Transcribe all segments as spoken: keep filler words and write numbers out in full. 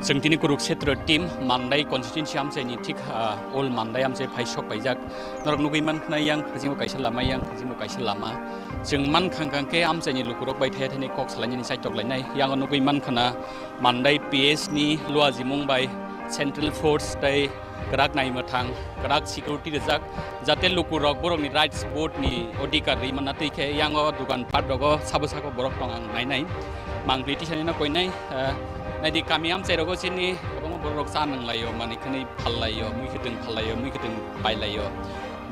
Chwng tini Kurukshetra team Mandai constituency amchaini thik, ah, old Mandai amchai phai sok paijak. Norok nugui mankha yang phasingo kaisa lama, yang phasingo kaisa lama. Chwng mankha hwnkhe amchaini lukurok bai thaya thani kok salainani chaitok lainai. Yang nugui mankha na Mandai P S ni luajimung bai Central Force tei kwrak naimwthang, kwrak security rijak, jate lukurok borokni rights vote ni odhikar ri manna twi khe. Yang o dukan pat rogo sabo sabo borok tong ang nainai. Mangpli tisani no koinai, eh, naidi kami amchai rogo chini kwbangma borok rok cha nang laio, mani khani phal laio, mui khwtwng phal laio, mui khwtwng pai laio.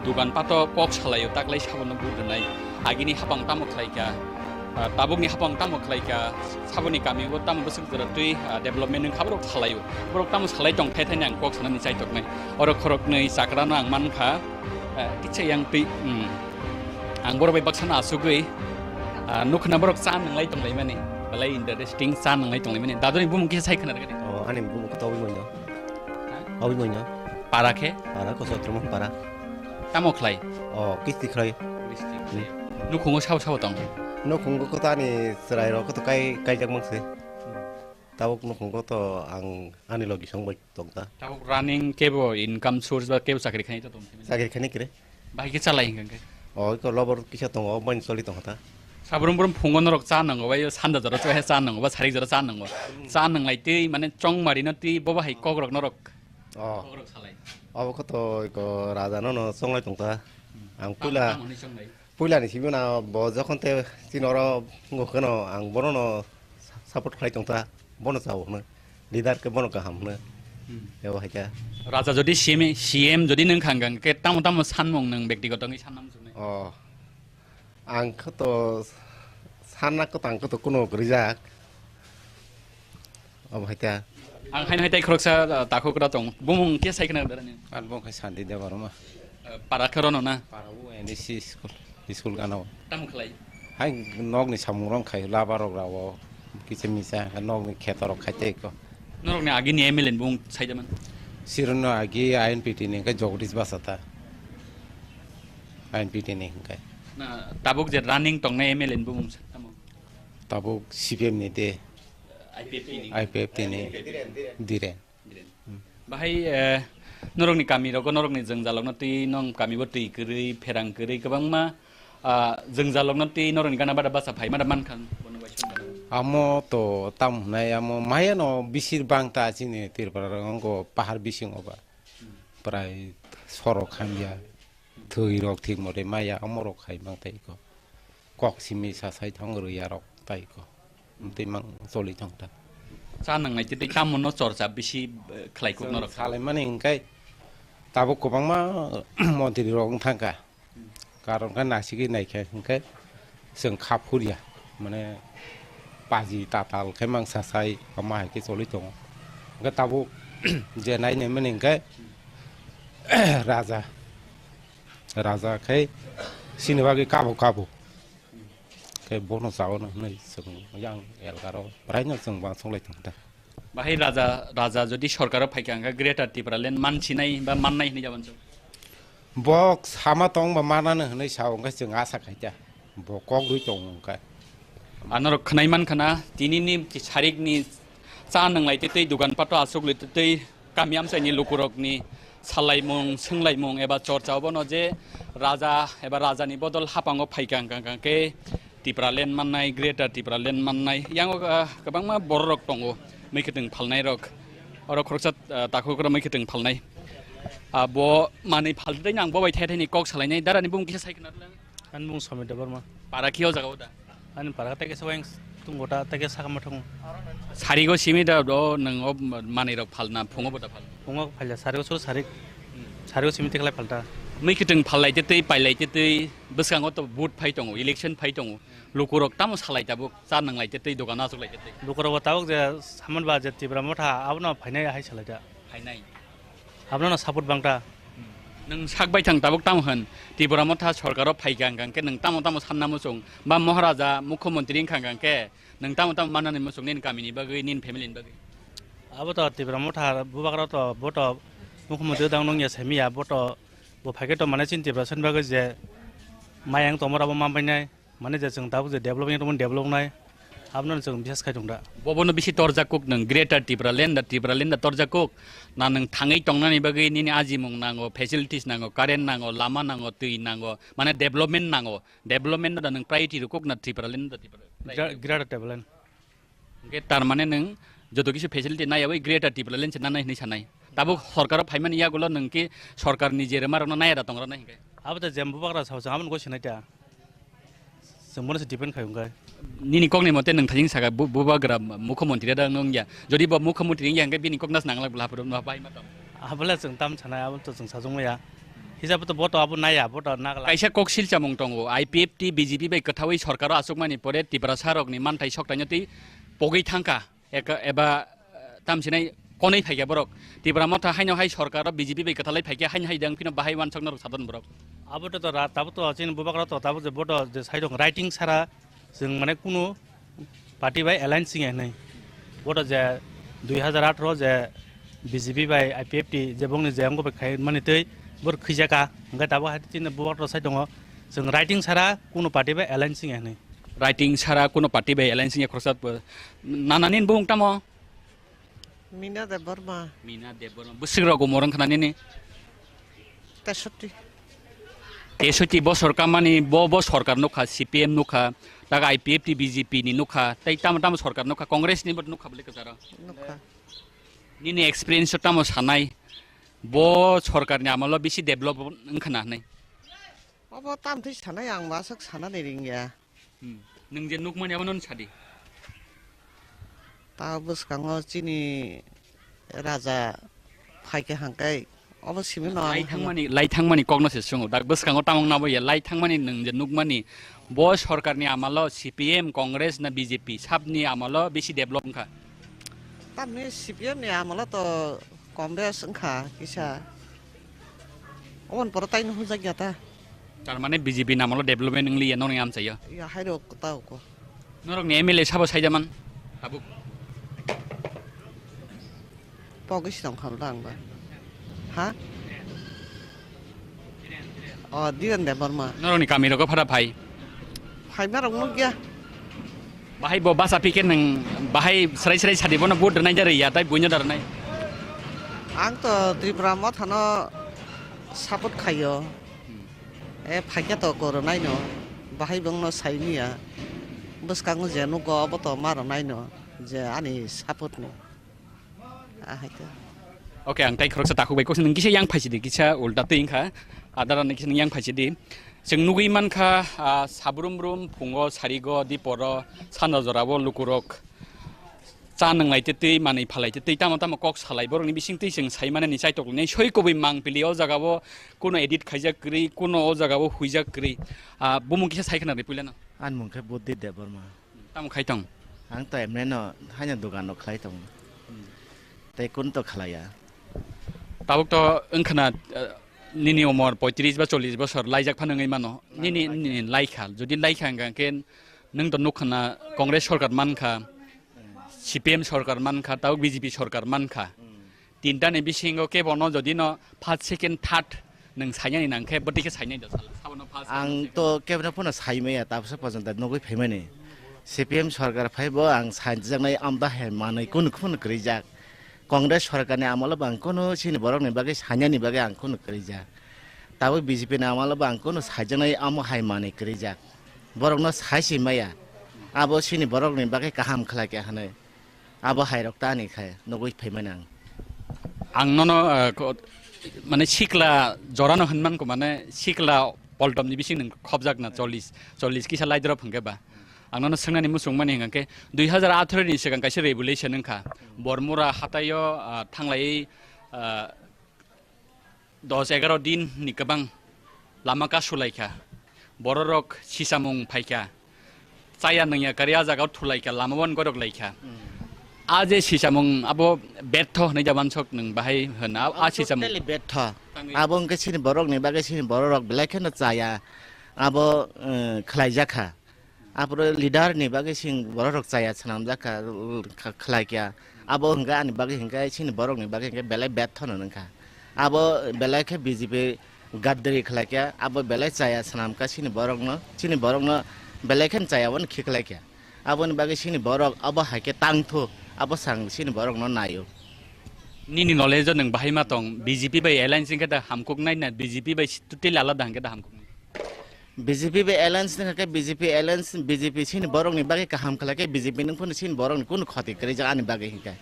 Dukan pato kok salaio, taklai sabono but rwnai. Agini hapang tamo khlaikha, ah, tabukni hapang tamo khlaikha, saboni kami bo tamo bwswk jora twi, ah, development wngkha borok salaio. Borok tamo salai tong thai thani ang kok sanani chaitoknai. Oro khoroknwi chakrano ang mankha, ah, kisa yang twi, hmm. Ang borok bai baksano asugwi, ah, nukhna borok cha nanglai tonglaimani. Belai interesting cha nanglai tonglaimani. Dadoni bumung kisa sai khna rwgadi. Oh, ani bumung khe tobwi moino. Ha? Tobwi moino. Para khe? Para ko Sotromon para. Tamo khlai? Oh, kisti khlai. Kisti khlai. Hmm. Nukhungo sabo sabo tong? Nukhungo kho to ani chwrai rok kho to kai, kaijak mang se. Hmm. Tabuk nukhungo to ang ani logi song bai tong ta. Tabuk running kebo income source ba kebo chakri khainai to tong? Chakri khainai kre. Bahai khe chalai hwnkhe? Oh, iko lobor kisa tongo, bini choli tong ta. Sabrum brum phungo norok cha nango, bai sanda jora cha nango, ba sarik jora cha nango. Hmm. Cha nanglai tei mane chongmari no tei bo bahai kokrok norok. Oh. Kokrok salai. Abo kho to iko raja no no chonglai tong ta. Hmm. Ang puila. Tamo hwnwi chonglai. Puila ni simi na bo jokhon te chini oro wngkha no ang bono no support khlai tong ta, bono chao hwno, leader khe bono kaham hwno. Hmm. Ebo hai khe. Raja jodi C M, C M jodi nwng kha hwnkhe tamo tamo sanmung nwng bektigoto wngwi sanna muchungnai? Oh, ang khe to sanna khe to ang khe to kuno rijak. Obo hai ta. Ang haino hai tai khoroksa, uh, takhukra tong. Bumung khe sai khna dara ni? Ang bumung khe Santi Debbarma. Uh, para khe rono na? Para o N D C school, school gana o. Tamo khlai? Hai nok ni samung rok khai laba rok rao. Kisa misa nok ni kheto rok khai tei ko. Norok ni agi ni M L A ni bumung sai da man? Sirno agi I N P T ni khe Jagdish Basata. I N P T ni hwnkhe. Na tabuk je running tongnai M L A ni bumung sa tamo? Tabuk C P M ni de. I P F T ni. I P F T ni. Diren. Diren. Hmm. Bahai, eh, norokni kami rogo norokni jwngjalokno twi nong kami bo twi kwrwi, pherang kwrwi kwbangma, ah, jwngjalokno twi norokni gana bada basa phaima da mankha bono bai songkha. Amo to tam hwnai amo maya no bisir bang ta chini Tripura rok wngkho pahar bisingo ba. Hmm. Prai sorok hamya. Thwi rok thik mote maya omo rok khai mang tai ko. Kok simi sa sai thang rwi ya rok tai ko. Tei mang choli thang ta. Cha nang nai tei tamo no chorcha bisi, eh, khlai kuk norok. Salai mani hingkai tabuk kwbangma montri rok wng thang kha. Karon khe nasigwi nai khe hingkai chwng kha phurya, mane paji tatal khe mang sa sai omo hai khe choli tongo. Hingke tabuk je nai nai mani hingke raja, raja khe sini bagwi kabo kabo khe bono chaono hinui chwng yang elgaro braino chwng uansuk lai tong kha. Bahai raja, raja jodi sorkaro phaikha hingkha Greater Tipraland mansinai ba mannai hinui jabon chwng? Bo sama tong ba manano hinui sao hingkha chwng asa khaikha. Bo kok rwi tongo hingkha. Anorok khwnai mankha na, tinini sarikni cha nwnglai tei tei dogan pato aswk lai tei tei kami amchaini lukurokni salaimung, swnglaimung eba chorcha obono je raja eba rajani bodol hapango phaikha hingkha hingkha khe Tipraland mannai, Greater Tipraland mannai, yango, ah, kwbangma bororok tongo, mui kwtwng phalnairok. Oro khoroksa, ah, takhukra mui kwtwng phalnai. Ah, bo manwi phaltwi ang bo bai thai thaini kok salainai, darani bumung kisa sai khna rwlang. Ani bumung Somit Debbarma. Para khe o jaga o da? Ani para tei kisa weng tung gota tei kisa sakama thung. Sarigo simi da do nwng o manwi rok phalna phungo bo da phal? Phungo phalya, sarigo suru sarik. Hmm. Sarigo simi tei khlai phalta. Mui kwtwng phal lai tei tei pai lai tei tei bwskango to vote phai tongo, election phai tongo. Lukurok tamo salai tabuk, cha nang lai tei tei, dogan achuk lai tei tei. Lukurok bo tabuk je saman ba je Tipra Motha abono phainai hai salai da. Phainai. Abono support bang ta. Nwng sak bai thang tabuk tamo hwn, Tipra Motha sorkaro phaikha hwnkha hwnkhe nwng tamo tamo sanna muchung, ba Moharaja Mukhyamantri wngkha hwnkha hwnkhe nwng tamo tamo mannani muchung nini kamini bagwi, nini family ni bagwi? Abo to Tipra Motha bubagra to bo to Mukhyamantri dang nungya semiya, bo to bo phaikhe to mane chini Tiprasa ni bagwi je mayang tongmora bo manpainai. Mane je chwng tabuk je develop wngya tongmani develop wngnai. Abono chwng bisas khai tong da. Bobono bisi torjak kuk nwng, Greater Tipraland da, Tipraland da torjak kuk. Na nwng thangwi tongnani bagwi nini ajimung nango, facilities nango, current nango, lama nango, twi nango, mane development nango. Development no da nwng priority rw kuk na Tipraland da Tipra-, Gra-, Greater Tipraland. Hwnkhe tar mane nwng joto kisi facility naiyawi Greater Tipraland se nanai hinwi sanai. Tabuk sorkaro phaimani yagulo nwng ki sorkarni je rwma rokno naiya da tongra nai hinkhe. Abo to jembo bagra sao chwng aboni goi sinai ta. Chwng bono se depend khai wngkha. Nini kokni mote nwng thajing saka bu-, bubagra mukhyamantri da wngya. Jodi bo mukhyamantri wngya hinkhe bini koknas nanglak bwla haphuru no bai ma tong. Abole chwng tam sanai, abo to chwng sajwk maya. Hijab to boto abo naiya, boto nagla. Kaisa kok silchamung tongo, I P F T B J P bai kwthawi sorkaro achukmani pore Tiprasa rokni manthai soktaino tei pogwi thangkha. Eka-, eba, eh, tamsinai konwi phaikha borok. Tipra motha haino hai sorkaro B J P bai kwthalai phaikha, haino hai dang phino bahai wansokno rwksadon borok. Abo to ra-, tabuk to chini bubagra to tabuk je boto je sai rok writing sara chwng mane kunu party bai alliance wngya hinwi. Boto je dui hajar atharo je B J P bai I P F T je bongni je wngbo bai khai mani twi bor khwijaka. Hwnkhe tabuk hai chini bubagra to sai tongo chwng writing sara kunu party bai alliance wngya hinwi. Writing sara kuno party bai alliance wngya khoroksa, nanani bumung tamo? Mina Debbarma. Mina Debbarma. Bwswk rok umor wngkha nini? Tesotti. Tesotti bosor kamani bo, bo sorkar nukha, C P M nukha, tak I P F T B J P ni nukha, tei tamo tamo sorkar nukha, Congress ni bo nukha bwle kwcharo. Nukha. Nini experience o tamo sanai, bo sorkar ni amalo bisi develop wngkha na hinwi? Obo tamthwi sanai, ang bo aswk sanani ringya. Hmm. Nwng je nukmani abono sadi. Ta bwskango chini raja phaikhe hangkai obo simi no ang Lai thangmani, lai thangmani kokno se swngo. Dak bwskango tamung nabo ya, lai thangmani nwng je nukmani bo sorkarni amalo C P M, Congress na B J P sabni amalo bisi develop wngkha. Tamni C P M ni amalo to Congress wngkha kisa. Oboni pore taino hwnjak ya ta. Tar mane B J P namolo development wng liya nokni amchaio. Ya hai rok ta ko. Norokni M L A sabo saijaman. Tabuk. Pogwi song khal dang ba. Ha? O Dhiren Debbarma. Norokni kami rogo phara phai. Phai ma rok nukya. Bahai bo basa pike nang bahai srai srai sadi bono vote rwnai jari ya tai buino darnai. Ang to Tripura mothano support khaio. E phaikhe to ko rwnai no. Bahai bongno saimiya. Bwskango je nugo obo to ma rwnai no je ani support ni. Ahai to. Oke, ang tai khoroksa takhuk bai kok nung kisa yang phaisidi, kisa ulta twi wngkha. Adara ni kisa nung yang phaisidi. Chwng nugwi mankha, ah, sabrum brum phungo, sarigo, diporo, sanja jorao lukurok cha nwnglai twi twi, manwi phalai twi twi, tamo tamo kok salai borokni bising twi chwng sai mani ni chaitok ni soi kubui mang pili o jaga o kuno edit khaijak kwrwi, kuno o jaga o huijak kwrwi. Ah, bumung kisa sai khna ri puilano. Ani mung khe Buddhi Debbarma. Tamo khai tong? Ang to emne no haino dogan no khlai tong. Tei kun to khlaiya. Tabuk to wngkhana, eh, nini umor poitris ba chollis bosor laijak phano wngwi mano. Nini, nini laikha, jodi laikha hwnkha khe nwng to nukha na Congress sorkar mankha, C P M sorkar mankha, tabuk B J P sorkar mankha. Tinta ni bisingo kebono jodi no first, second, third nwng sainani nang khe bwtwi khe sainai da sala. Sabono first, second. Ang to kebono phano saimaya, tabsa porjonto nugwi phaimani. C P M sorkar phaibo ang saijaknai amda hai manwi kunu khunu kwrwijak. Congress sorkarni amolo bo ang kunu chini borokni bagwi sainani bagwi ang kunu kwrwijak. Tabuk B J P ni amolo bo ang kunu saijaknai amo hai manwi kwrwijak. Borokno sai si maya. Abo chini borokni bagwi kaham khlai kha hinwi. Abo hai rok tani khai nugwi phaimani ang. Ang nono, eh, ko-, mane sikla jorano hinman ko mane sikla poltom ni bising nung khobjak na chollis, chollis kisa lai drop hwnkhe ba. Ang nono swngnani muchung mani hwnkhe dui hajar atharo ni swkang kaisa revolution wngkha. Bormura hataio, ah, thanglai, ah, dos egaro din ni kwbang lama kasulaikha, bororok sisamung phaikha, chaya nungya kari a jaga o thulaikha, lama wan gorok laikha. A je sisamung abo betho hwnwi da wansok nwng bahai hwn, a, a sisamung. Totally betho. Tangwi. Abo hwnkhe chini borokni bagwi chini bororok belai kheno chaya abo, eh, khlaijakha. Aphuru leader ni bagwi sing borok rok chaya swnamjak kha, kha-, khlai kha. Abo hwnkhe ani bagwi hwnkhe chini borok ni bagwi hwnkhe belai bethono wngkha. Abo belai khe B J P gadri khlai kha, abo belai chaya swnam kha chini borok no, chini borok no belai khe chaya wano khiklai kha. Aboni bagwi chini borok abo hai khe tangthu, abo sang chini borokno naio. Nini knowledge o nwng bahai ma tong, B J P bai alliance wngkhe da hamkuk nai na B J P bai totally alada hwnkhe da hamkuk nai? B J P bai alliance wngkha khe B J P alliance, B J P chini borokni bagwi kaham khlai khe B J P nung phano chini borokni kunu khoti kwrwi jak ani bagwi hinkhe.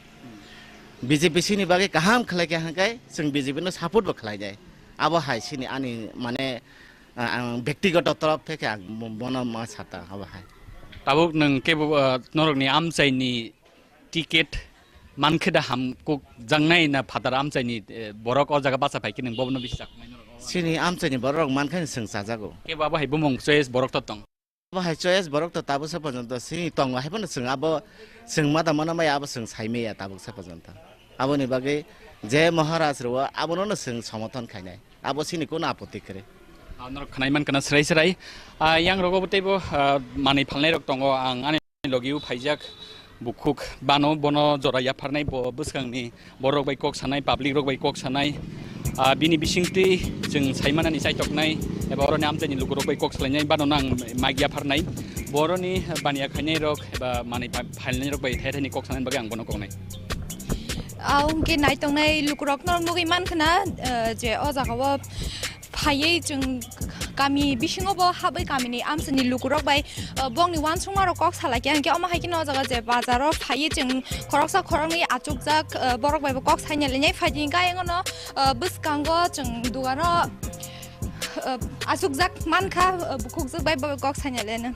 B J P chini bagwi kaham khlai khe hinkhe chwng B J P no support bo khlai jai. Abo hai chini ani mane, ah, ang bektigoto torop theke ang bo-, bono ma sata abo hai. Tabuk nwng kebo, ah, norokni amchaini ticket mankhe da hamkuk jaknai na phatar amchaini, eh, borok o jaga bacha phaikhe nwng bobono bisi jaknai norok? Chini amchaini borok mankhe chwng chajago. Kebo abo hai bumung choice borok to tong? Abo hai choice borok to tabuk sa porjonto chini tongo, hai phano chwng abo chwng mada mana maya abo chwng sai maya tabuk sa porjonto. Aboni bagwi je Maharaj rwo abono no chwng somothon khainai. Abo chini kunu apoti kwrwi. Ah, norok khwnai mankha na srai srai. Ah, yang rogo bo teibo, ah, manwi phalnai rok tongo. Ang ani logi o phaijak bukhuk bano bono jora yapharnai bo bwskangni borok bai kok sanai, public rok bai kok sanai. Ah, bini bisingtwi chwng saimanani chaitoknai eba oroni amchaini lukurok bai kok salainai bano ang mic yapharnai. Boroni baniya khainai rok eba manwi pha-, phalnai rok bai thai thaini kok sanani bagwi ang bono koknai. Ah, hwnkhe naitongnai lukurokno nugwi mankhwna, eh, je o jagao phaiwi chwng kami bisingo bo habwi kamini amchaini lukurok bai, eh, bongni uansukmarok kok salaikha, hwnkhe omo hai kheno o jaga je bazaro phaiwi chwng khoroksa khoroknwi achukjak, eh, borok bai bo kok saina linai phaidi hwnkhe ayang ono, eh, bwskango chwng dugano ah, achukjak mankha, ah, bukhukjak bai bo kok saina leno.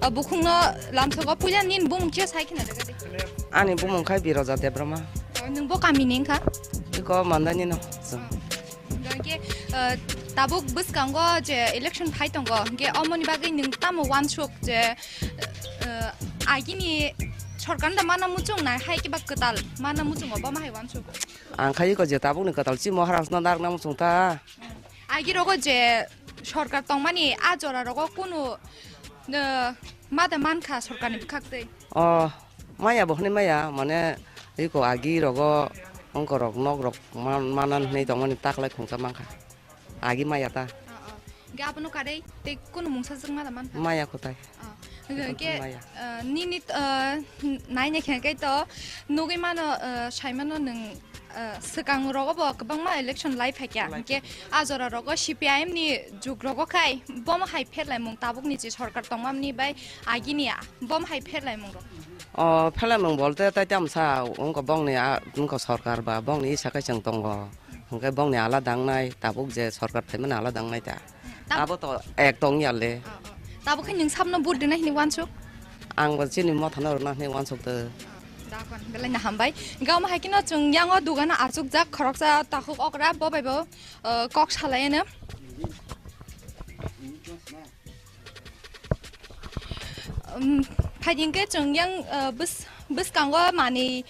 Ah, bukhukno lamsogo puila nini bumung khe sai khna rega de. Ani bumung khai Biroja Debbarma. Ah, nwng bo kami ni wngkha? Iko Mandani no. Ah, hwnkhe, ah, tabuk bwskango je election phai tongo, hwnkhe omoni bagwi nwng tamo uansuk je, ah, agini sorkar da mana muchung na hai kiba kwtal mana muchungo bo ma hai uansuk? Ang khai iko je tabuk ni kwtal chi Maharaj no narwkna muchung ta. Agi rogo je sorkar tongmani a jora rogo kunu, eh, mada mankha sorkarni bwkhaktwi? O, maya bo hwnwi maya, mane iko agi rogo wngkorok nok rok man-, manan hwnwi tongmani taklai khungsa mankha. Agi maya ta. O, o. Hwnkhe abono karwi tei kunu mungsa jwk mada mankha? Maya kwtai. Ah, hwnkhe, maya. Ah, nini, ah, naina khe khe to nugwi mano, ah, sai mano nwng, ah, swkang rogo bo kwbangma election lai phaikha. Lai hwnkhe phaikha. A jora rogo C P I M ni jug rogo khai bomo hai pherlaimung tabukni je sorkar tongmani bai agini a bomo hai pherlaimung rok. O pherlaimung bolte tai tamsa wngkha bongni a wngkha sorkar ba bongni isa khe chwng tongo. Hwnkhe bongni alada wngnai, tabuk je sorkar phaimani alada wngnai ta. Tab- Abo to ek tong ya le. Oh, oh. Tabuk khe nwng sabno vote rwna hinwi uansuk? Ang bo chini mothano rwna hinwi uansuk tw. Oh, dakon, belai no hambai. Hwnkhe omo hai kheno chwng yango dugano achukjak khoroksa takhuk okra, bo bai bo, uh, kok salai ano. Um, phaidi hwnkhe chwng yang, uh, bws-, bwskango manwi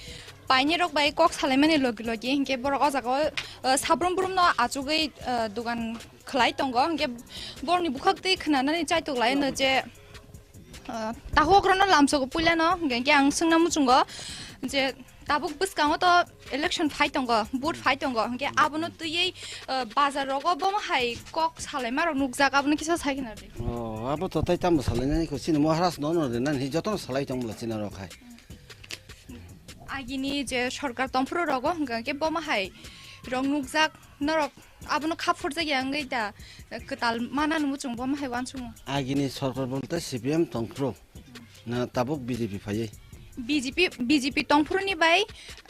painirok bai kok salaimani logi logi hwnkhe borok o jaga o, uh, sabrum brumno achugwi, uh, dogan khwlai tongo. Hwnkhe borokni bwkhak twi khwnanani chaitok lai no je, uh, takhuk rokno lamsogo puilano, hwnkhe ang swngna muchungo je, tabuk bwskango to election phai tongo, vote phai tongo, hwnkhe abono twiwi, uh, bazar rogo bomo hai kok salaima rok nukjak, abono kisa sai khna rwdi. O, abo to tai tamo salainani kho, chini Maharaj no no rinani hi jotono salai tong bwla chini rok hai. Agini je sorkar tongphuru rogo hwnkhe bomo hai rok nukjak norok abono kha phurjak ya wngwi da kwtal manani muchung bomo hai uansukma. Agini sorkar bolte C P M tongphuru. Na tabuk B J P phaiwi? B J P, B J P tongphuruni bai,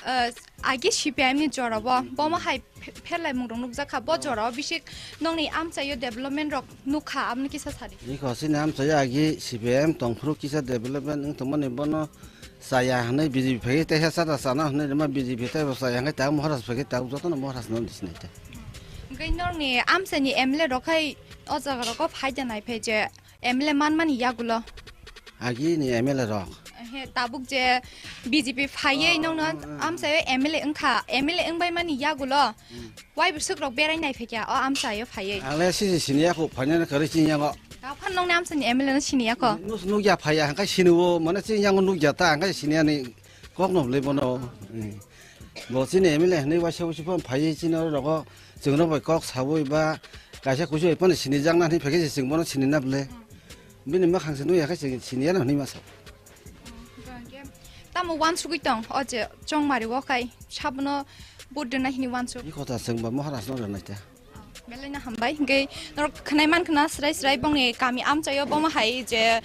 uh, agi C P I M ni jorao, bomo hai phe-, pherlaimung rok nukjakha, bo jorao bisik nokni amchaio development rok nukha, aboni kisa sadi. Iko chini amchaio agi C P I M tongphuru kisa development wng tongmani bono chaya hwnwi B J P phaiwi teisa chata chana hwnwi rwma B J P teibo chaya hwnwi tabuk Maharaj phaiwi tabuk jotono Maharaj no sinai ta. Hwnkhe nokni amchaini M L A rok hai o jaga rogo phai da nai phai je M L A manmani yagulo. Agini M L A rok. He, tabuk je B J P phaiwi, oh, nokno, oh, oh, amchaio M L A wngkha, M L A wngbaimani yagulo. Hmm. Wai bwswk rok berai nai phaikha o amchaio phaiwi. Ang le sisi siniya kho, phainani kwrwi chini yango. Tao phano nokni amchaini M L A no siniya kho. Nus-, nukya phaiya, hwnkhe siniwo, mane chini yango nukya ta, hwnkhe siniyani kokno bwlwi bono. Hmm. Bo chini M L A hwnwi waisa usi phano phaiwi chini oro rogo chwngno bai kok saui ba kaisa kusu bai phano sinijakna hwnwi phaikhe se chwng bono sinina bwle. Bini mwkhang se nukya khe chwng siniya na hwnwi masa. Tamo uansugwi tong, o je chongmari o khai sabono vote rwna hini uansuk. I kotha chwngba Maharaj no rwnai ta. Belai no hambai, hwnkhe norok khwnai mankha na srai srai bongni kami amchaio bomo hai je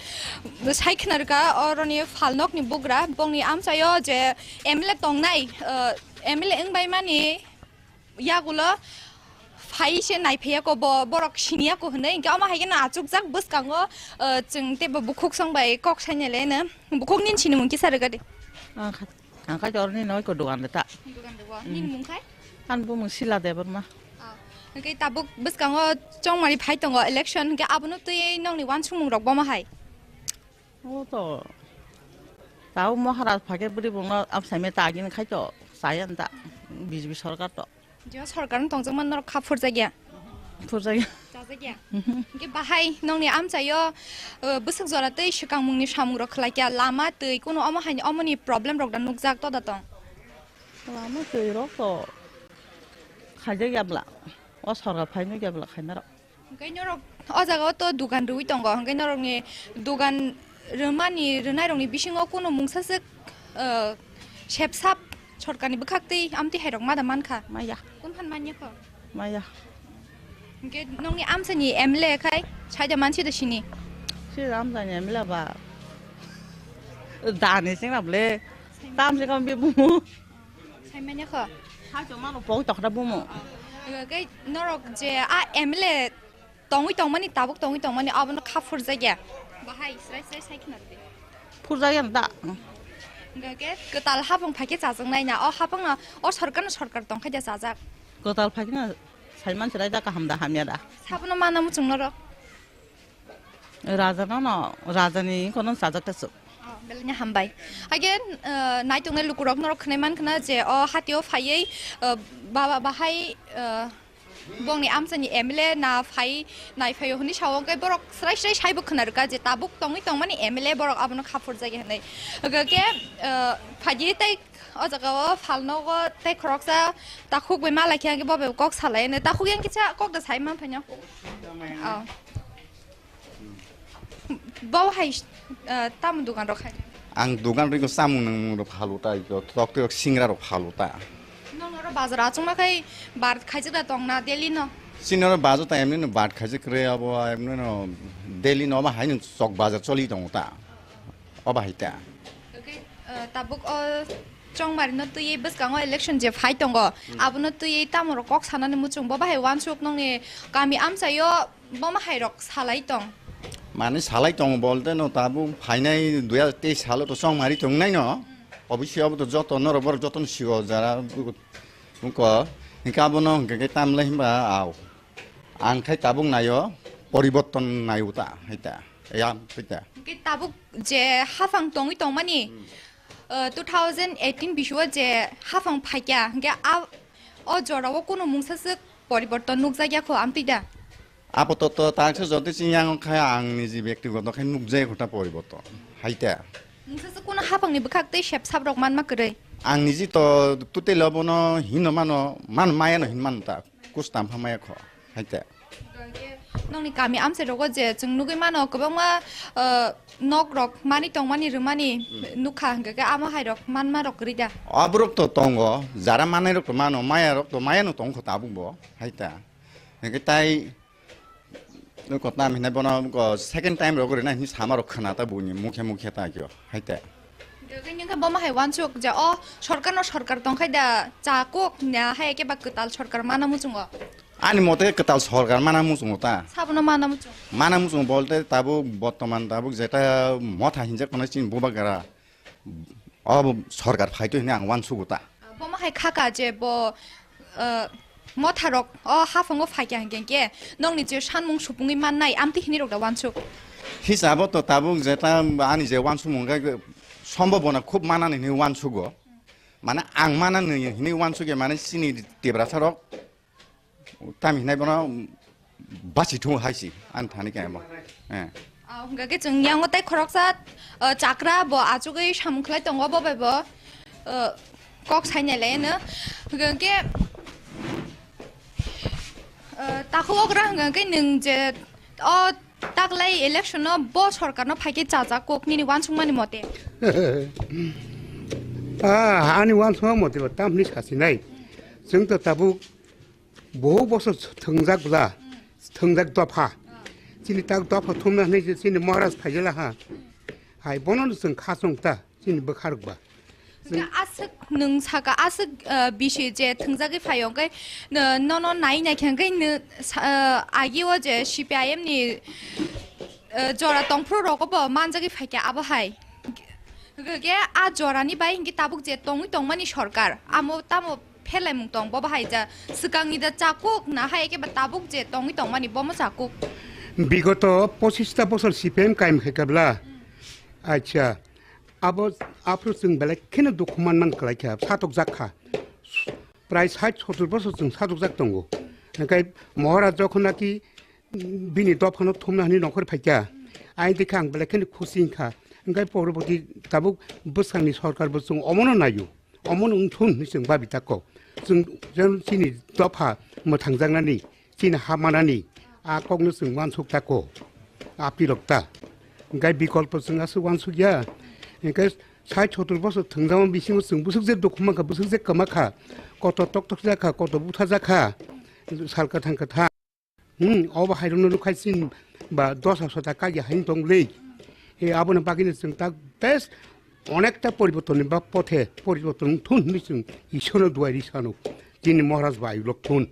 sai khna rwkha oroni phalnokni bugra bongni amchaio je M L A tongnai, eh, M L A wngbai mani yagulo phai se naiphaiya ko bo, borok siniya ko hwnwi, hwnkhe omo hai kheno achukjak bwskango, eh, chwng teibo bukhuk song bai kok sainai laino. Bukhuk nini sinimung kisa rwgadi? Ang kha-, ang khai torni noi ko dogan de ta. Dogan de bo. Mm. Nini mung khai? Ang bumung Sila Debbarma. Ah, hwnkhe tabuk bwskango chongmari phai tongo election, hwnkhe abono twi nokni uansukmung rok bomo hai? O to tao Maharaj phai khe bwrwi bongno amsaimai ta agini khai to chaya da B J P sorkar to. Je sorkar no tongjakma norok kha phurjakya? Phurjakya. Chajakya? Mhm. Hwnkhe bahai nokni amchaio, uh, bwswk jora tei swkangmungni samung rok khlai kya, lama twi kuno omo hai omoni problem rok da nukjak to da tong? Lama twi rok to khaijak ya bwla. O sorkar phai nukya bwla khaina rok. Hwnkhe norok o jaga o to dugan rwui tongo, hwnkhe norokni dugan rwmani, rwnairokni bisingo kunu mungsaswk, eh, sepsap sorkarni bwkhaktwi amtwi hairok ma da mankha? Maya. Kunu phan manya kho? Maya. Hwnkhe nokni amsani M L A khai saida mansi da sini? Si amsani M L A ba dani singna ble tamsi kam bi bumu. Saimanya kho? Saito mano pok tokra bumu. Hwnkhe norok je a M L A tongwi tongmani, tabuk tongwi tongmani, abono kha phurjakya? Bahai srai srai sai khna rwdi. Phurjakya da. Hwnkhe kwtal hapung phaikhe chajaknai na, o hapung no, o sorkar no sorkar tongkhe da chajak. Kwtal phaikhe na saiman srai da, kaham da hamya da. Sabono mana muchung norok? Raja no no, raja ni kono chajak ta chuk. Oh, belai ni hambai. Again, uh, naitongnai lukurok norok khwnai mankha na je o hatio phaiwi, uh, baba bahai, uh, bongni amchani M L A na phai nai phaio hwnwi sao, hwnkhe borok srai srai saibo khna rwkha je tabuk tongwi tongmani M L A borok abono kha phurjagwi hwnwi. Hwnkhe, uh, phaidi tei o jaga o phalnogo tei khoroksa takhuk bai ma laikha, hwnkhe bo bai kok salai hwnwi. Takhuk yang kisa kok da sai man phaino. Oh. Bo hai, ah, tamo dogan rok khai? Ang dogan rwgwi samung nangmung rok phalu ta, tok tok singra rok phalu ta. Nong oro bazar achung ma khai bar khaijak da tong na daily no? Chini oro bazar ta emni no bar khaijak kre abo emni no daily no ba hai no chok bazar choli tong ta. Obo hai ta. Okay, ah, tabuk o chongmari no twiwi bwskango election je phai tongo, abono twiwi tamo rok kok sanani muchung bo bahai uansuk nongni kami amchaio? Bo ma hai rok salai tong? Mane salai tong bolte no tabuk phainai dui hajar teis salo to chongmari tongnai no. Obviously abo to joto norok borok joto no sigo jara buko. Hingke abono hingke tamle himba au. Ang khai tabuk naio poriborton naio ta, hai ta. Ya, hai ta. Hingke tabuk je hafang tongwi tongmani, eh, two thousand eighteen bisio je hafang phaikya, hingke a, o jorao kunu mungsaswk poriborton nukjakya kho amtwi da? Apatot tangsa jodi chini yang kha ang niji bektigoto khe nukjai kho ta poriborton. Hai ta. Nungsa se kuno hapangni bwkhak tei sep sap rok manma kwrwi. Ang niji to totally obono hino mano, man maya no hin man ta. Kus tam pha maya kho. Hai ta. Nongni kami amchai rogo je chwng nugwi mano kwbangma, uh, nok rok mani tongmani rwmani nukha hwnkhe khe amo hai rok manma rok kwrwi da. Aborok to tongo, jara manai rok to mano, maya rok to maya no tong kho tabuk bo. Hai ta. Hwnkhe tai Nwng kotnam hinai bono, o, second time rok rina hinwi sama rok khna ta buini mukhe mukhe ta kyo, hai te. Hwnkhe ningkhe bomo hai uansuk je o sorkar no sorkar tongkhai da cha kok nya hai khe ba kwtal sorkar mana muchungo? Ani mote kwtal sorkar mana muchungo ta. Sabono mana muchung? Mana muchung bolte tabuk bortoman tabuk jeta motha hinjak tongnai chini bubagra. Obo sorkar phaito hinwi ang uansugo ta. Bomo hai khaka je bo, eh, motharok o haphango phaikha hinkhe hinkhe nokni je sanmung supungwi mannai amtwi hinwi rok da uansuk. Hisabo to tabuk jeta ani je uansukmung khe sombobona khub manani hinwi uansugo. Mane ang manani hinwi uansukya mane chini Tiprasa rok. Tamo hinai bono basi thung hai si, ani thani khe bo. Eh. Ah, hwnkha khe chwng yango tei khoroksa, ah, chakra bo achugwi samung khlai tongo bo bai bo, ah, kok sainai lai no. Hwnkha khe, ah, takhuk okra hwnkha khe nwng je o taklai election no bo sorkar no phaikhe chajak kok nini uansukmani mote. Ah, ani uansukma mote bo tamni sasinai. Chwng to tabuk bohuk bosor thwngjak bwla, thwngjak dopha. Chini tak dopha thumna hwnwi je chini Maharaj phaijala ha. Hai bono no chwng kha chwng ta, chini bwkha rwkba. Hwnkhe aswk nwng saka, aswk, ah, bisi je thwngjagwi phaio, hwnkhe, ah, nono nai naikhe, hwnkhe nw-, sa-, ah, agi o je C P I M ni, ah, jora tongphuru rogo bo manjagwi phaikha abo hai. Hwnkhe a jorani bai hwnkhe tabuk je tongwi tongmani sorkar, amo tamo pherlaimung tong, bo bahai ja swkangni da chakuk na hai, eke ba tabuk je tongwi tongmani bomo chakuk. Bigoto pochista bosor C P M kaim khaikha bwla. Acha, abo aphuru chwng belai kheno dukhu man man kwlaikha, satokjak kha. Prai sait sotor bosor chwng satokjak tongo. Hwnkhe Maharaj jokhon naki bini dophano thumna hwnwi nongkhor phaikha. Aini dekha ang belai kheno khusi wngkha. Hwnkhe poroboti tabuk bwskangni sorkar bo chwng omono naio. Omono wngthun hwnwi chwng babi tako. Chwng, chwng chini dopha mwthangjaknani, chini ha manani, a kokno chwng uansuk tako. Apirok ta. Hwnkhe bikolpo chwng aswk uansukya. Hwnkhe sait sotor bosor thwngjakma bisingo chwng bwswk je dukhu mankha, bwswk je kwmakha, koto toktok jakha, koto butharjakha, sal kwthang kwthang. Hmm, obo hairokno nukhai chini ba dosa sota kagya haino tongli. He aboni bagwino chwng tak bes onekta poribortonni ba pothe poriborton thun hwnwi chwng Ishorno duai ri sano. Chini Maharaj bai lok thun.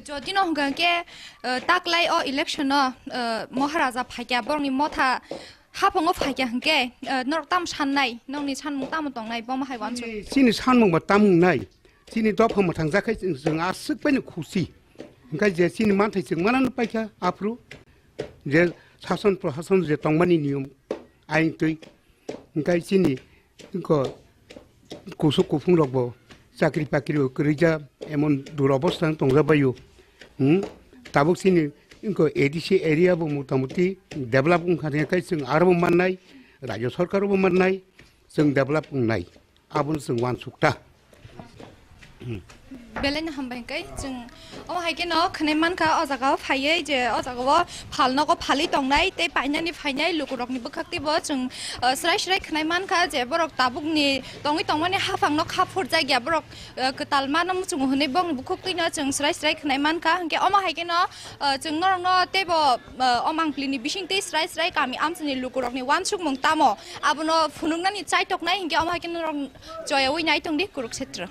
Jodi no hwnkha khe, eh, taklai o election no, eh, Maharaja phaikha, borokni motha haphango phaikha hwnkhe, eh, norok tamo sannai, nokni sanmung tamo tongnai, bomo hai uansuk. Chini, chini sanmung ba tamo wngnai? Chini dopha mwthangjakhe chwng, chwng aswk baino khusi. Hwnkhe je chini manthai chwng manano paikha aphuru, je sason prosason je tongmani niyom ain twi, hwnkhe chini wngkha kusuk kuphung rokbo chakri pakri bo kwrwija, emon durobostha tongjak baio. Hmm? Tabuk chini wngkha A D C area bo motamoti develop wngkha, hwnkhe chwng arobo mannai, rajyo sorkar bo mannai, chwng develop wngnai. Abono chwng uansuk ta. Belai no hambai hwnkhe chwng omo hai kheno khwnai mankha o jaga o phaiwi je o jaga o phal nogo phalwi tongnai tei painani phainai lukurokni bwkhak teibo chwng, ah, srai srai khwnai mankha je borok tabukni tongwi tongmani haphangno kha phurjakya borok, ah, kwtal mano muchungo hwnwi bongni bukhuk twino chwng srai srai khwnai mankha hwnkhe omo hai kheno, ah, chwng norokno teibo, ah, o mangpilini bisingtwi srai srai kami amchaini lukurokni uansukmung tamo? Abono phunuknani chaitoknai hinkhe omo hai khe norok joyaui nai tongdi Kurukshetra.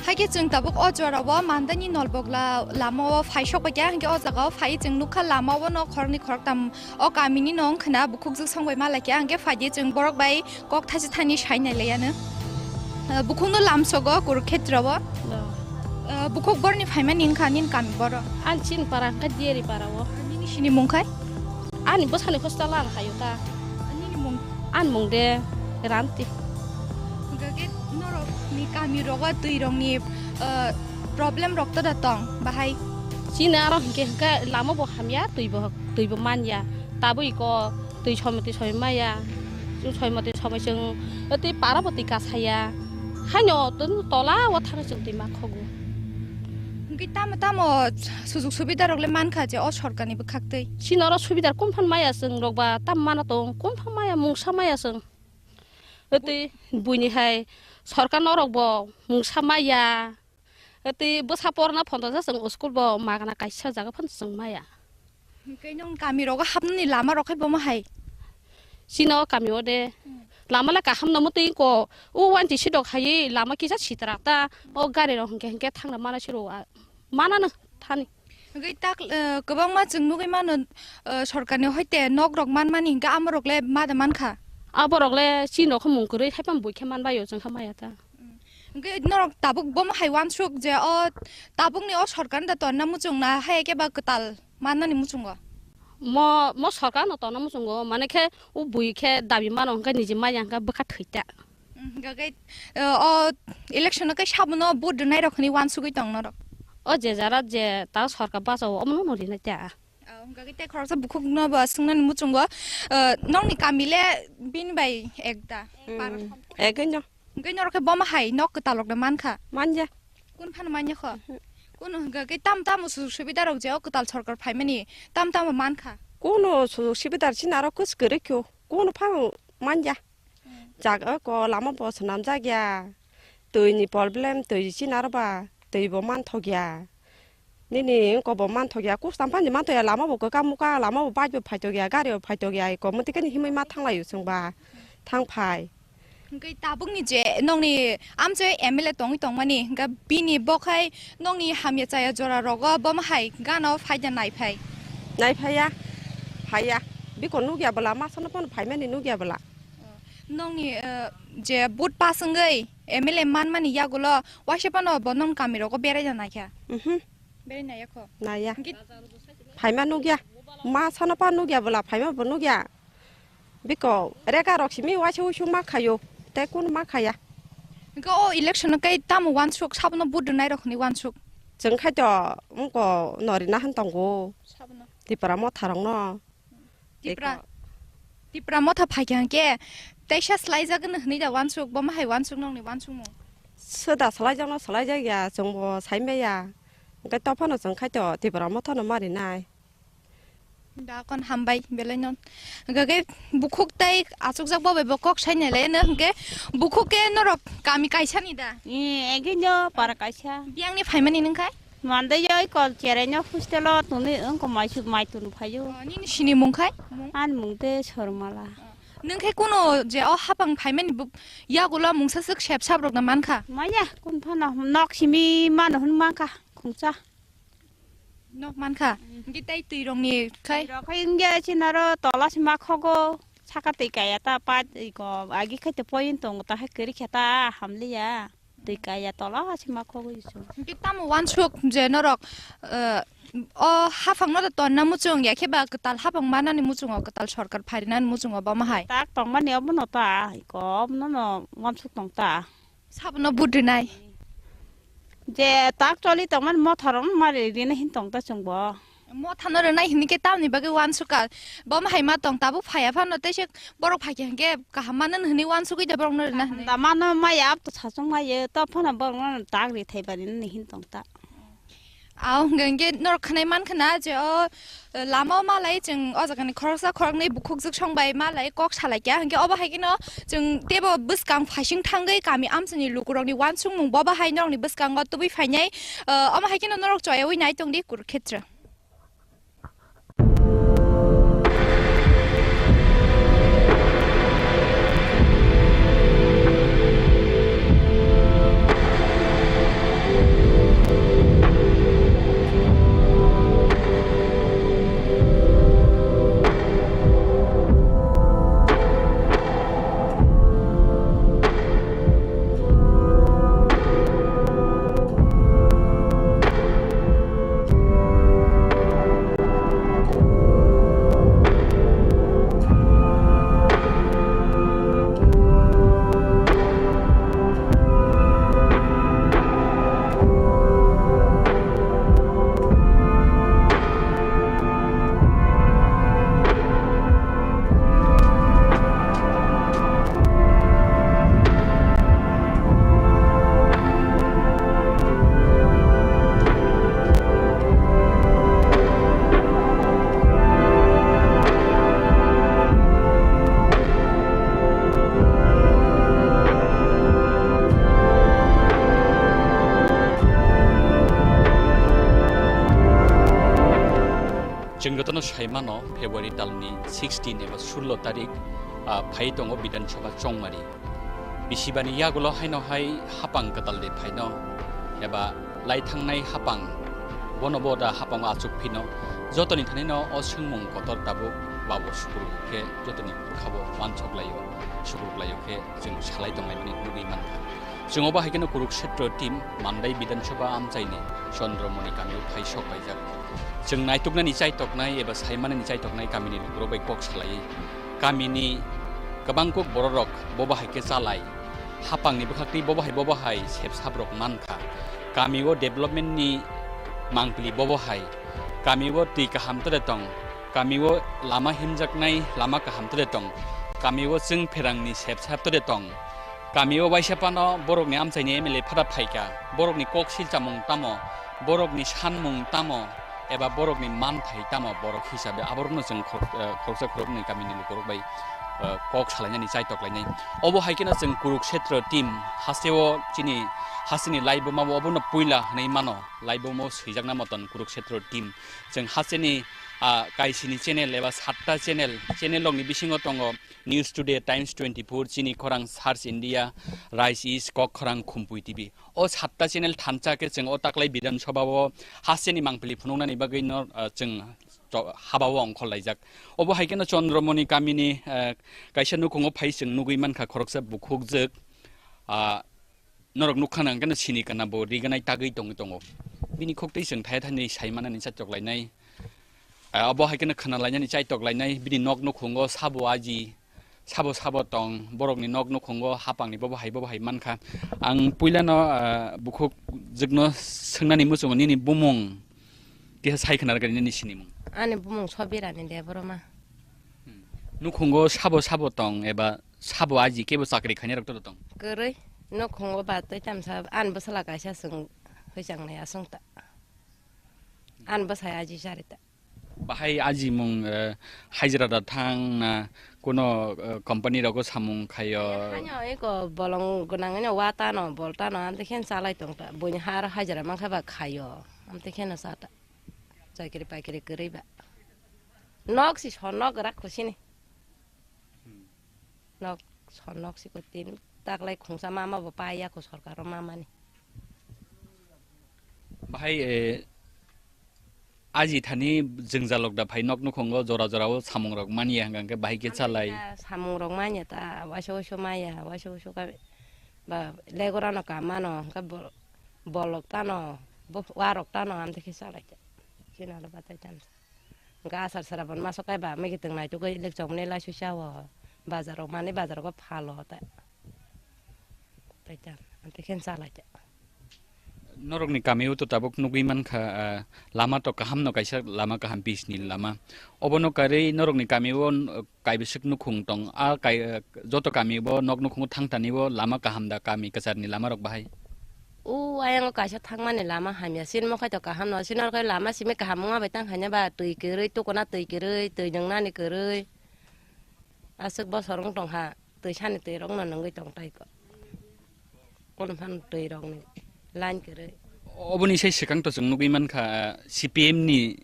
Haikhe chwng tabuk o jorao Mandani Nolbogla lamao phaisok baikha, hinkhe o jagao phai chwng nukha lamao no khoroknwi khoroktam o kamini no wngkhwna bukhukjwk songbai malaikha, hinkhe phaidi chwng borok bai kok thachi thani sai nai laiya no. Ah, bukhukno lamsogo Kurukshetra o. No. Ah, bukhuk borni phaimani wngkha nini kami boro? Ani chini para wngkha Diari para o. Nini sini mung khai? Ani bwsani hostel ano khaio ta. Nini mung? Ani mung de Ranti. Hwnkhe norokni kami rogo twi rokni, ah, problem rok to da tong bahai? Chini aro hinkhe hinkhe lama bo hamya, twi bo, twi bo manya. Tabuk iko twi somoi twi somoi maya, chwng somoi twi somoi chwng twi para bo twi kasaya, haino tun tola o thangwi chwng twi ma khogo. Hwnkhe tamo tamo sujuk subida rok le mankha je o sorkar ni bwkhak twi? Chini oro subida kum phan maya chwng rok ba, tam mana tong kum phan maya, mungsa maya chwng. Twi buini hai sorkar norok bo mungsa maya. Tei bwsa porna phonda ja chwng school bo magna kaisa jaga phano chwng maya. Hwnkhe nwng kami rogo hapnani lama rok khai bomo hai? Chini o kami o de. Hmm. Lama le kaham no mutwi ko, o wanti sidok hai lama kisa sitra ta, o gari rok hwnkhe hwnkhe thangna mana siro, a, mana no thani. Hwnkhe tak, eh, kwbangma chwng nugwi mano, eh, sorkarni hoite nok rok manmani hwnkhe amorok le ma da mankha? Aborok le chini rok mung kwrwi hai phano bui khe manbaio chwng kha maya ta. Hwnkhe norok tabuk bomo hai wansuk je o tabukni o sorkarni da tonna muchung na hai khe ba kwtal mannani muchungo? Mo, mo sorkar no tonna muchungo, mane khe o bui khe dabi mano hwnkhe niji maya hwnkhe bwkha thwi ta. Hwnkhe, eh, o election o khe sabono vote rwnai rok hwnwi wansugwi tong norok? O je jara je ta sorkar bachao omono no rinai ta. Oh, hwnkhe tei khoroksa bukhukno bo swngnani muchungo, eh, nokni kami le bini bai ekda? Para. Egwino. Hwnkhe norok khe bomo hai nok kwtal rok da mankha? Manya. Kun phano manya kho? Kun hwnkhe tamo tamo sujog subida rok je o kwtal sorkar phaimani tamo tamo mankha? Kuno sujog subida chini aro kwchwrwikho, kuno phano manya. Jaga ko lama bo swnamjak ya, twi ni problem, twi chini aro ba twi bo manthok ya. Nini wngkok bo manthok ya, kuch tam phani manthok ya, lama bo kwkang mukang, lama bo bike bo phaitok ya, gari bo phaitok ya, eko mwtwi khe ni himwi ma thanglaio chwng ba thang phai. Hwnkhe tabukni je nokni amchoi M L A tongwi tongmani, hwnkhe bini bo khai nokni hamya chaya jora rogo bomo hai gana o phaida nai phai? Nai phai ya, phai ya, biko nukya bwla, masa no phano phaimani nukya bwla. Nokni, eh, je vote pass wngwi M L A manmani yagulo waisa phano bo nokni kami rogo berai da naikha? Mhm. Berai naiya kho? Naiya. Hwnkhe phaima nukya. Ma sana pa nukya bwla phaima bo nukya. Biko rega rok simi waisa uisu ma khayo. Tei kunu ma khaya. Hwnkhe o election o kai tamo wansuk, sabono vote rwnai rok hwnwi wansuk? Chwng khai to wngko norina han tongo. Sabono? Tipra motha rokno. Tipra, eko. Tipra motha phaikha hwnkhe teisa swlaijak hwnwi da wansuk, bomo hai wansuk nokni wansukmung? Swda swlaijakno swlaijak ya, chwngbo saimaya. Hwnkhe tophano chwng khai to Tipra mothano marinai. Da kon hambai belai non. Hwnkhe bukhuk tai achukjak bo bai bo kok sainai lai no, hwnkhe bukhuk khe norok kami kaisani da? Ee, egino para kaisa. Biyangni phaimani nwng khai? Mandai jai kol cherai no hostel o tuni wngko mai su-, mai tun phaio. Oh, nini sini mung khai? Mung? Ani mung de Sormala. Oh. Nwng khai kuno je o hapang phaimani bu-, yagulo mungsa swk sep sap rok da mankha? Maya, kun phano nok simi mano hwn mankha, khungsa. Nok mankha? Mm. Hwnkhe tei twi rokni khai? Twi rok khai wngya chinaro tola sima khogo, saka twi kaya ta pa iko agi khai te poyin tongo ta hai kwrwi khe ta hamliya. Twi kaya tola sima khogwi se. Hwnkhe tamo wansuk je norok, eh, o haphangno da tonna muchung ya khe ba kwtal haphang manani muchungo, kwtal sorkar pharinani muchungo bomo hai? Tak tongmani obono ta, iko obono no wansuk tong ta. Sabono vote rinai? Je tak choli tongmani motha rokno mari rina hin tong ta chwngbo. Mothano rwnai hini khe tamni bagwi wansukha. Bomo hai ma tong tabuk phaiya phano tei se borok phaikha hinkhe kaham mano hwnwi wansugwi da borokno rwna hwnwi. Da mano maya ap to sachung maya to phano borokno tak ri thai bari nini hin tong ta. Aw hwnkhe hinkhe norok khwnai mankha na je o lama o malai chwng o jagani khoroksa khoroknwi bukhukjwk song bai malai kok salai kya hinkhe obo hai kheno chwng teibo bwskang phaising thangwi kami amchaini lukurokni wansukmung bobo hai norokni bwskango tubui phainai. Omo hai kheno norok choyaui nai tongdi Kurukshetra. Chwng jotono sai mano, February talni sixteen eba sullo tarik, ah, phai tongo Bidhan Sabha chongmari. Bisibani yagulo haino hai hapang kwtal de phaino eba lai thangnai hapang bono bo da hapango achuk phino jotoni thanino o swngmung kotor tabuk babo sukuruk khe jotoni bwkhabo wansok laio, sukuruk laio khe chwng salai tonglaimani nugwi mankha. Chwng obo hai kheno Kurukshetro team Mandai Bidhan Sabha amchaini Chandramoni kamio phai sok laijak. Chwng naituknani chaitoknai eba saimanani chaitoknai kamini lukurok bai kok salaiwi kamini kwbangkuk bororok bobo hai khe chalai, hapangni bwkhaktwi bobo hai bobo hai sepsaprok mankha, kamio developmentni mangpili bobo hai, kamio twi kaham tore tong, kamio lama himjaknai lama kaham tore tong, kamio chwng pherangni sepsap tore tong, kamio waisa phano borokni amchaini M L A phada phaikha, borokni kok silchamung tamo, borokni sanmung tamo, eba borokni manthai tamo borok hisabe aborokno chwng khorok-, eh, khoroksa khoroknwi kamini lukurok bai, eh, kok salainani chaitok lainai. Obo hai kheno chwng Kurukshetro team hasteo chini hasteni laibuma bo obono puila hwnwi mano, laibumo swijakna moton Kurukshetro team. Chwng hasteni, ah, kaisini channel eba satta channel, channel rokni bisingo tongo News Today, Times twenty-four, Chini Khorang, Search India, Rise East, Kok Khorang, Khumpui T V. O satta channel thansa khe chwng o taklai Bidhan Sabha o hasteni mangpili phunuknani bagwi no, ah, chwng to-, haba o ongkhor laijak. Obo hai kheno Chandramoni kamini, ah, kaisa nukhungo phai chwng nugwi mankha khoroksa bukhukjwk, ah, norok nukha nang kheno sini kana bo riganai tagwi tongwi tongo. Bini khuktwi chwng thaya thani sai manani chachok lainai. Ah, obo hai kheno khna lainani chaitok lainai. Bini nok nukhungo sabo aji, sabo sabo tong, borokni nok nukhungo hapangni bobo hai bobo hai mankha. Ang puilano, ah, bukhuk jwkno swngnani muchungo nini bumung kisa sai khna rwgani nini sinimung. Ani bumung Sobirani Debbarma. Hmm. Nukhungo sabo sabo tong eba sabo aji kebo chakri khainai rok to tong? Kwrwi. Nukhungo ba tei tamsa ani bwsala kaisa chwng hwichangnai aswng ta. Ani bwsai aji chari ta. Bahai ajimung, eh, hajira da thang na kuno, eh, company rogo samung khayo? Khainw eko bolong gwnangwino wa tano, bol tano, amtwi khe chalai tong ta. Buini ha aro hajira mankha ba khayo, amtwi kheno cha ta. Chakri pakri kwrwi ba. Nok si so nok rak khusini. Nok so nok si ko tin taklai khungsa mama bo paiya ko sorkar o mamani. Bahai, eh, aji thani jwngjalok da phai nok nukhungo jora jora o samung rok manya hwnkha hwnkhe bahai khe chalai. Samung rok manya ta waisa waisa maya waisa waisa ka ba legora no kama no hwnkhe bo-, bolok tano bo-, warok tano amtwi khe chalai ta. Chini aro batai tano. Hwnkhe asar srabon maso kaiba mege twng naitugwi ilik chongmani laisui chao. Bazar rok mani bazar rok phalo ta. Taita, amtwi khe chalai ta. Norokni kamio to tabuk nugwi mankha, ah, lama to kaham no kaisa lama kaham pis ni lama. Obono karwi norokni kamio, ah, kaibisik nukhung tong, ah, kai, ah, joto kami bo nok nukhungo thangtani bo lama kaham da kami kwcharni lama rok bahai? O ayang o kaisa thangmani lama hamya, sinmo khai to kaham no, sinor khai lama simi kaham wngma bai tang khaina ba twi kwrwi, tukuna twi kwrwi, twi nwngnani kwrwi. Aswk bosor wng tong kha, twi sani twi rok no nungwi tong tai ko. Kono phano twi rok ni line kwrwi. Oboni sai swkang to chwng nugwi mankha, C P M ni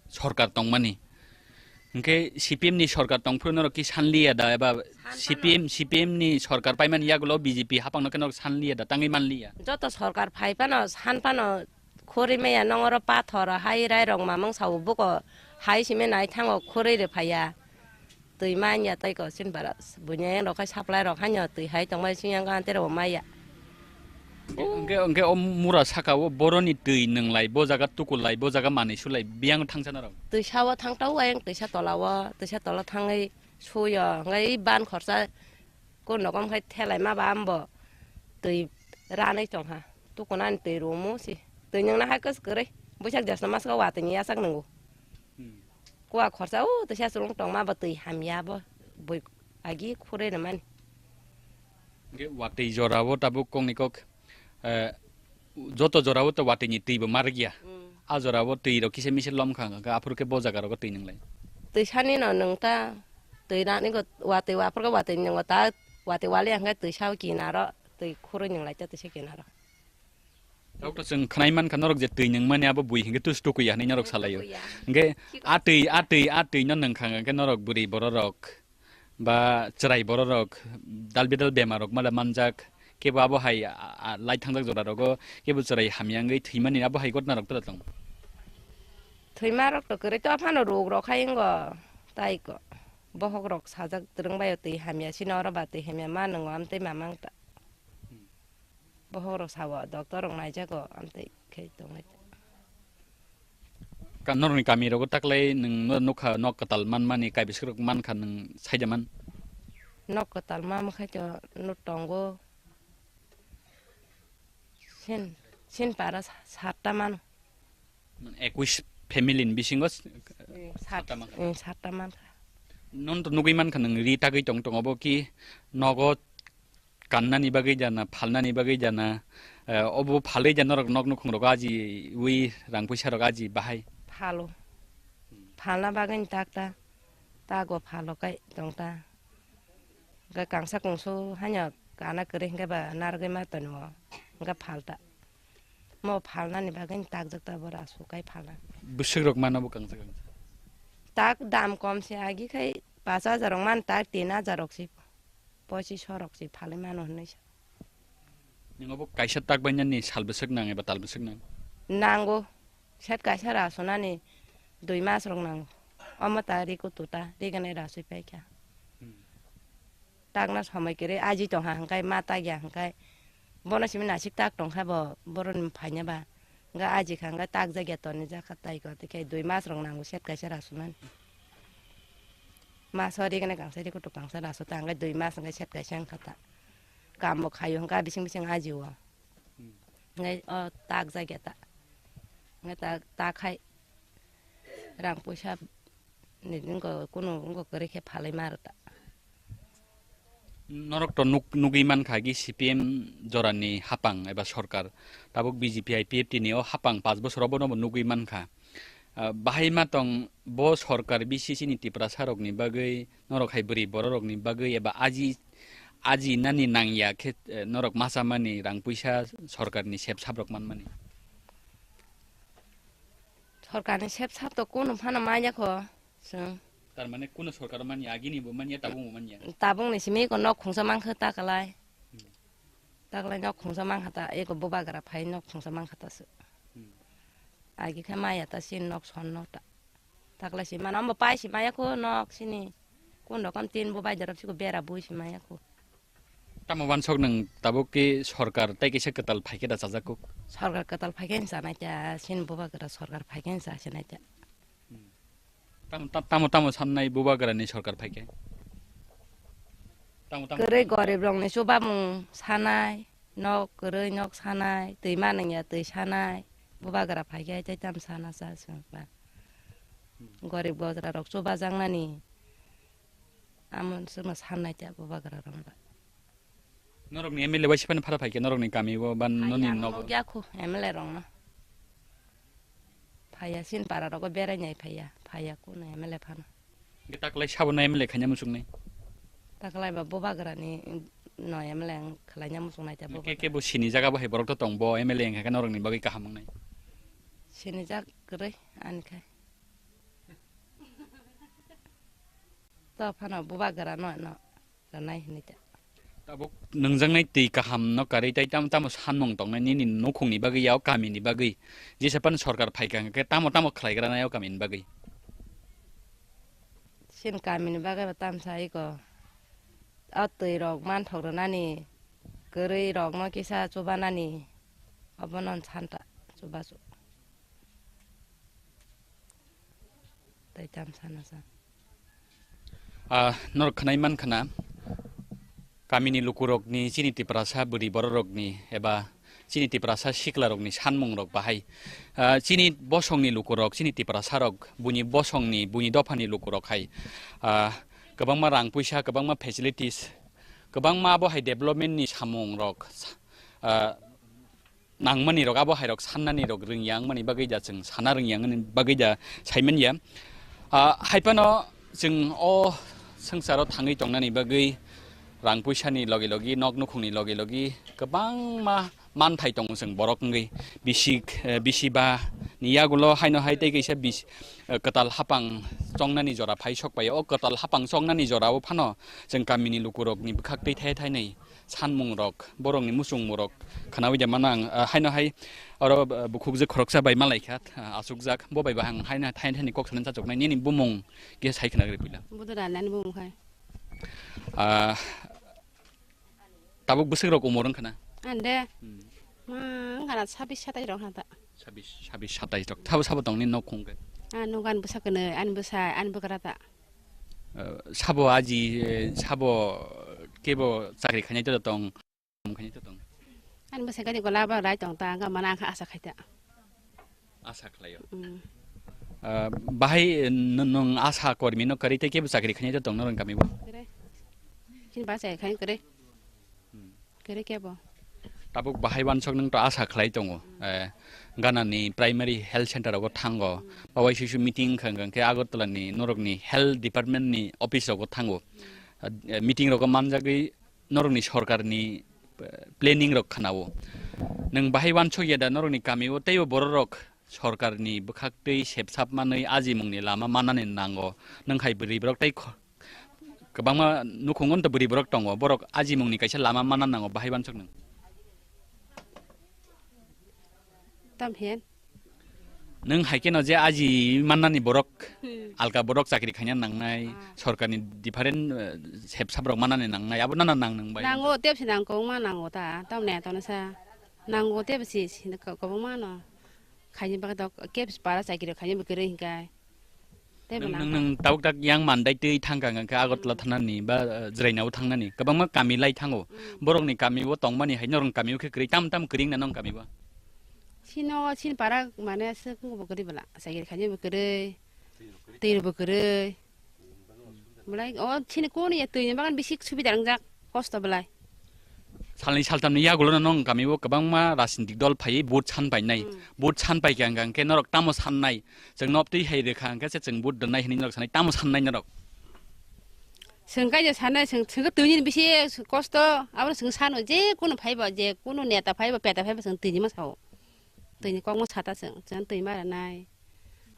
sorkar tongmani. Hwnkhe C P M ni sorkar tongphuru norok ki sanliya da eba C P M, C P M ni sorkar paimani yagulo B J P hapang no khe norok sanliya da tangwi manliya? Joto sorkar phai phano san phano khorwi maya nongoro pathor hai rai rok mamang sao buko hai simi nai thango khorwi rw phaiya. Twi manya tei ko sin bara bunya yang rok khai supply rok haino twi hai tongmai sing yang kan tero maya. Hwnkhe, hwnkhe o mura saka o boroni twi nwnglai, bo jaga tukulai, bo jaga manwi sulai, biyang thangsa norok? Twisa o thangtao ayang twisa tola o, twisa tola thangwi suyo, hwnkhe ban khorsa kun rokom khai thelai ma ba ambo twi ranai tongkha. Tukunani twi rumu si. Twi nwngna hai kwswk kwrwi. Buisak jasno maska watwi ni yasak nwngo. Hmm. Kua khorsa o twisa chwlwng tongma bo twi hamya bo bui agi khurui rwmani. Hwnkhe watwi jora o tabuk kokni kok, eh, joto jora o to watwi ni twi bo ma rwkya. Hmm. A jora o twi rok kisa misa lomkha hwnkhe aphuru khe bo jaga rogo twi nwnglai. Twi sani no nwng ta twi rani go watwi aphuru khe watwi ni nwngo ta watwi wali hwnkhe twi sao kinaro twi khurui nwnglai ta twisa kinaro. Doctor, chwng khwnai mankha norok je twi nwngmani abo bui hinkhe tus tukuya hinwi norok salaio. Tukuya. Hinkhe a twi, a twi, a twi no nwngkha hinkhe norok bwrwi bororok ba chwrai bororok dal bidal bemarrok mala manjak, kebo abo hai, a, a, lai thangjak jorarogo kebo chwrai hamya wngwi thwimani abo hai ghotnarok tara tongo? Thwimarok to kwrwi to phano rok rok hai wngo, tai ko. Bohok rok sajak twrwng bai twi hamya sino oro ba twi hamya ma nwngo amtwi mamang ta. Bohok rok sao, doctor rok naijago, amtwi khe tongnai. Ka-, norokni kami rogo taklai nwng no nukha nok kwtal manmani, kaibiswk rok mankha nwng saida man? Nok kwtal manma khai to no tongo. Sin, sin para sa-, satta mano. Ekwis family ni bisingo s-, eh, sat-, satta mankha. Eh, satta mankha. Non to nugwi mankha nwng ri tagwi tong tongo bo ki nogo kannani bagwi jana, phalnani bagwi jana, eh, obo phalwi jana norok nok nukhung rogo ajiwi rang puisa rok aji bahai. Phalo. Phalna bagwi tak ta, tago phalo kai tong ta. Ga kangsa kungsu hanya kana kwrwi hwnkhe ba narwgwi ma tongo. Hwnkhe phal ta. Mo phalnani bagwi tak jak ta bora su kai phalna. Bwswk rok mano bo kangsa kangsa. Tak dam kom se agi khai pash hajar rok man tak tin hajar rok si. Pochish rok si phalwi mano hinwi sa. Nang obo kaisa tak bainani sal bwswk nang eba tal bwswk nang? Nango. Set kaisa rasunani dui mas rok nango. Omo ta ri kutu ta, ri gwnai rasui paikha. Hmm. Takna somoi kwrwi aji tongkha hwnkhe ma takya hwnkhe bono simi nasik tak tongkha bo boroni phaina ba. Hwnkhe aji kha hwnkhe tak jakya tonwi jakha tai ko, tei khe dui mas rok nango set kaisa rasunani. Maso ri gwnai kangsa ri kutu kangsa rasu ta hwnkhe dui mas hwnkhe set kaisa wngkha ta. Kambo khaio hwnkhe bising bising aji o. Hmm. Hwnkhe o tak jakya ta. Hwnkhe ta, ta khai rang puisa ni wngkha kunu wngkha kwrwi khe phalwi ma rw ta. Norok to nuk-, nugwi mankha ki C P M jorani hapang eba sorkar, tabuk B J P I P F T ni o hapang panch bosor obo no bo nugwi mankha. Ah, bahai ma tong bo sorkar B C C ni Tiprasa rokni bagwi, norok hai bwrwi bororokni bagwi eba aji, aji nani nangya khe, eh, norok machamani rang puisa sorkarni sep sap rok manmani? Sorkarni sep sap to kunu phano manya kho chwng. Tar mane kunu sorkar manya, agini bo manya, tabuk bo manya? Tabukni simi ko nok khungsa mankha ta kalai. Hmm. Taklai nok khungsa mankha ta, eko bubagra phai nok khungsa mankha ta se. Hmm. Agi khe maya ta sin nok son no ta. Taklai si mano, ambo pai si maya kho nok sini. Kun rokom tin bubai dorop siko bera bui si maya kho. Tamo wansok nang tabuk ki sorkar tai kisa kwtal phaikhe da chajak kuk? Sorkar kwtal phaikhe hinsa nai ta, sin bubagra sorkar phaikhe hinsa se nai ta. Hmm. Tam-, tam-, tamo, tamo sannai bubagrani sorkar phaikhe? Tamo, tamo. Kwrwi gorib rokni chubamung sanai, nok kwrwi nok sanai, twi manwngya twi sanai, bubagra phaikhe tei tam sana cha chwng ba. Gorib gojra rok chubajaknani, amo chwngno sannai ta bubagra rok ba. Norokni M L A waisa phano phara phaikhe norokni kami o ba noni nogo? Phaiya, ang nukya khu M L A rokno. Phaiya, sin para rogo berai nai phaiya, phaiya kuno M L A phano. Hwnkhe taklai sabo no M L A khaina muchungnai? Taklai ba bubagrani no M L A ang khlaina muchungnai ta. Hwnkhe bubagra. Kebo sini jaga bo hai borok to tong bo M L A wngkha khe norokni bagwi kaham wngnai? Sini jak kwrwi ani khai. To phano bubagra no, no. Rwnai hinwi ta. Tabuk nungjaknai twi kaham no karwi tai tam-, tamo sanmung tongnai nini nukhungni bagwi, yao kamini bagwi? Jesa phano sorkar phaikha hwnkhe tamo tamo khlaigrana yao kamini bagwi? Chini kamini bagwi bo tamsa iko. O twi rok manthok rwnani, kwrwi rokno kisa chubanani, obono santa chubachu. Tei tam sana sa. Ah, norok khwnai man khna, kamini lukurokni, chini Tiprasa bwrwi bororokni eba chini Tiprasa siklarokni sanmungrok bahai. Ah, chini bosongni lukurok, chini Tiprasarok, buini bosongni, buini dophani lukurok hai, ah, kwbangma rang puisa, kwbangma facilities, kwbangma abo hai development ni samungrok, ah, nangmani rok, abo hai rok sannani rok rwngya wngmani bagwi da, chwng sana rwngya wngmani bagwi da saimanya. Ah, hai phano chwng o swngcharo thangwi tongnani bagwi rang puisani logi logi, nok nukhungni logi logi kwbangma Manthai tongo chwng borok wngwi, bisi, eh, bisi ba ni yagulo haino hai tei kaisa bis-, eh, kwtal hapang chongnani jora phai sok pai. O kwtal hapang chongnani jorao phano chwng kamini lukurokni bwkhak twi thai thainwi sanmungrok, borokni muchungmungrok khwnaui de mano ang, ah, haino hai oro, ah, bukhukjwk khoroksa bai malaikha, ah, achukjak, bo bai bahang haino thai thani kok sanani chachuknai. Nini bumung khe sai khna gri puila. Budura nani bumung khai. Ah, tabuk bwswk rok umor wngkha na? Ande. Hmm. Ma, wngkha na sabis satais rok hata. Sabis, sabis satais rok. Sabo, sabo tongni nok khung khe? Ah, nogo ani bwsa kwnwi, ani bwsa, ani bwkra ta. Eh, sabo aji, eh, sabo kebo chakri khainai to tong, khainai to tong. Ani bwsa gani gola ba rai tong ta, wngkha mana ang kha asa khai ta. Asa khlaio. Mm. Eh, bahai, eh, n-, nwng asa kormi no kwrwi tei kebo chakri khainai to tong norok kami bo? Kwrwi. Chini ba chakri khainai kwrwi. Hmm. Kwrwi kebo. Tabuk bahai wansok nwng to asa khlai tongo. Eh, ganani primary health center rogo thango. Bawai suisu meeting khang khang khe Agartala ni norok ni health department ni office rogo thango. Eh, meeting rogo manjagwi norok ni sorkar ni, eh, planning rok khnao. Nwng bahai wansok ya da norok ni kami o teibo borok rok sorkar ni bwkhak twi sepsap manwi ajimung ni lama manani nango. Nwng hai bwrwi borok tei kho-, kwbangma nukhung on to bwrwi borok tongo, borok ajimung ni kaisa lama manna nango, bahai wansok nwng. Tam hen. Nwng hai kheno je aji mannani borok, hmm, alka borok chakri khaina nangnai, ah, sorkar ni different, eh, sepsap rok manani nangnai, abo nana nang nwng bai. Nango, tebsi nang kobangma nango ta, tamni atono sa. Nango tebsi, si, ko-, kobangma no. Khaini bagwi to kebsi para chakri khaini bo kwrwi hinkai. Tei bo nwng, nwng, nangkha. Nwng tabuk tak yang mandai twi thangkha hwnkha khe Agartala, mm, thangnani ba, eh, Jwrainao thangnani. Kwbangma kami lai thango. Mm. Borokni kami o tongmani hai norokni kami o khe kwrwi, tam tam kwrwi wngna nong kami o? Sino, sin para mane aswk bo kwrwi bwla. Chakri khaini bo kwrwi. Twi bo kwrwi. Belai o chini kunu ya twi ni bagan bisi subida wngjak, kosto belai. Salni saltamni yagulo no nong kami o kwbangma rajnitik dol phaiwi vote san painai. Hmm. Vote san paikha hwnkha hwnkhe norok tamo sannai? Chwng no twi hai rwkha hwnkhe se chwng vote rwnai hinwi norok sanai, tamo sannai norok? Chwng kaisa sanai, chwng, chwng twi ni bisi kosto, abo chwng sano je kunu phaiba, je kunu neta phaiba, peta phaiba chwng twi ni ma sao. Twi ni kokma sata chwng, chwng twi ma rwnai.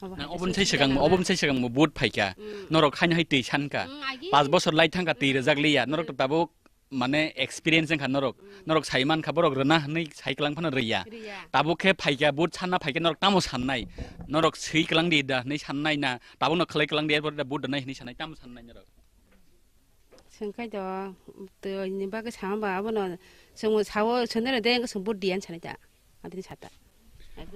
Obo hai oboni sai swkang, oboni sai swkang bo vote phaikha. Mm. Norok haino hai twi sankha. Mm, agi. Paanch bosor lai thangkha twi rwjak liya. Norok to tabuk mane experience wngkha norok. Mm. Norok sai mankha borok rwna hwnwi sai kwlang phano rwya. Rwya. Tabuk khe phaikha vote sanna phaikha norok tamo sannai? Norok swi kwlang di da hwnwi sannai na tabukno khlai kwlang di, erpor da vote rwnai hwnwi sannai, tamo sannai norok? Chwng khai do, twi ni bagwi sama ba abono chwngbo sao, chwngno de wngkha chwng vote diyan sanai ta. Adini sata.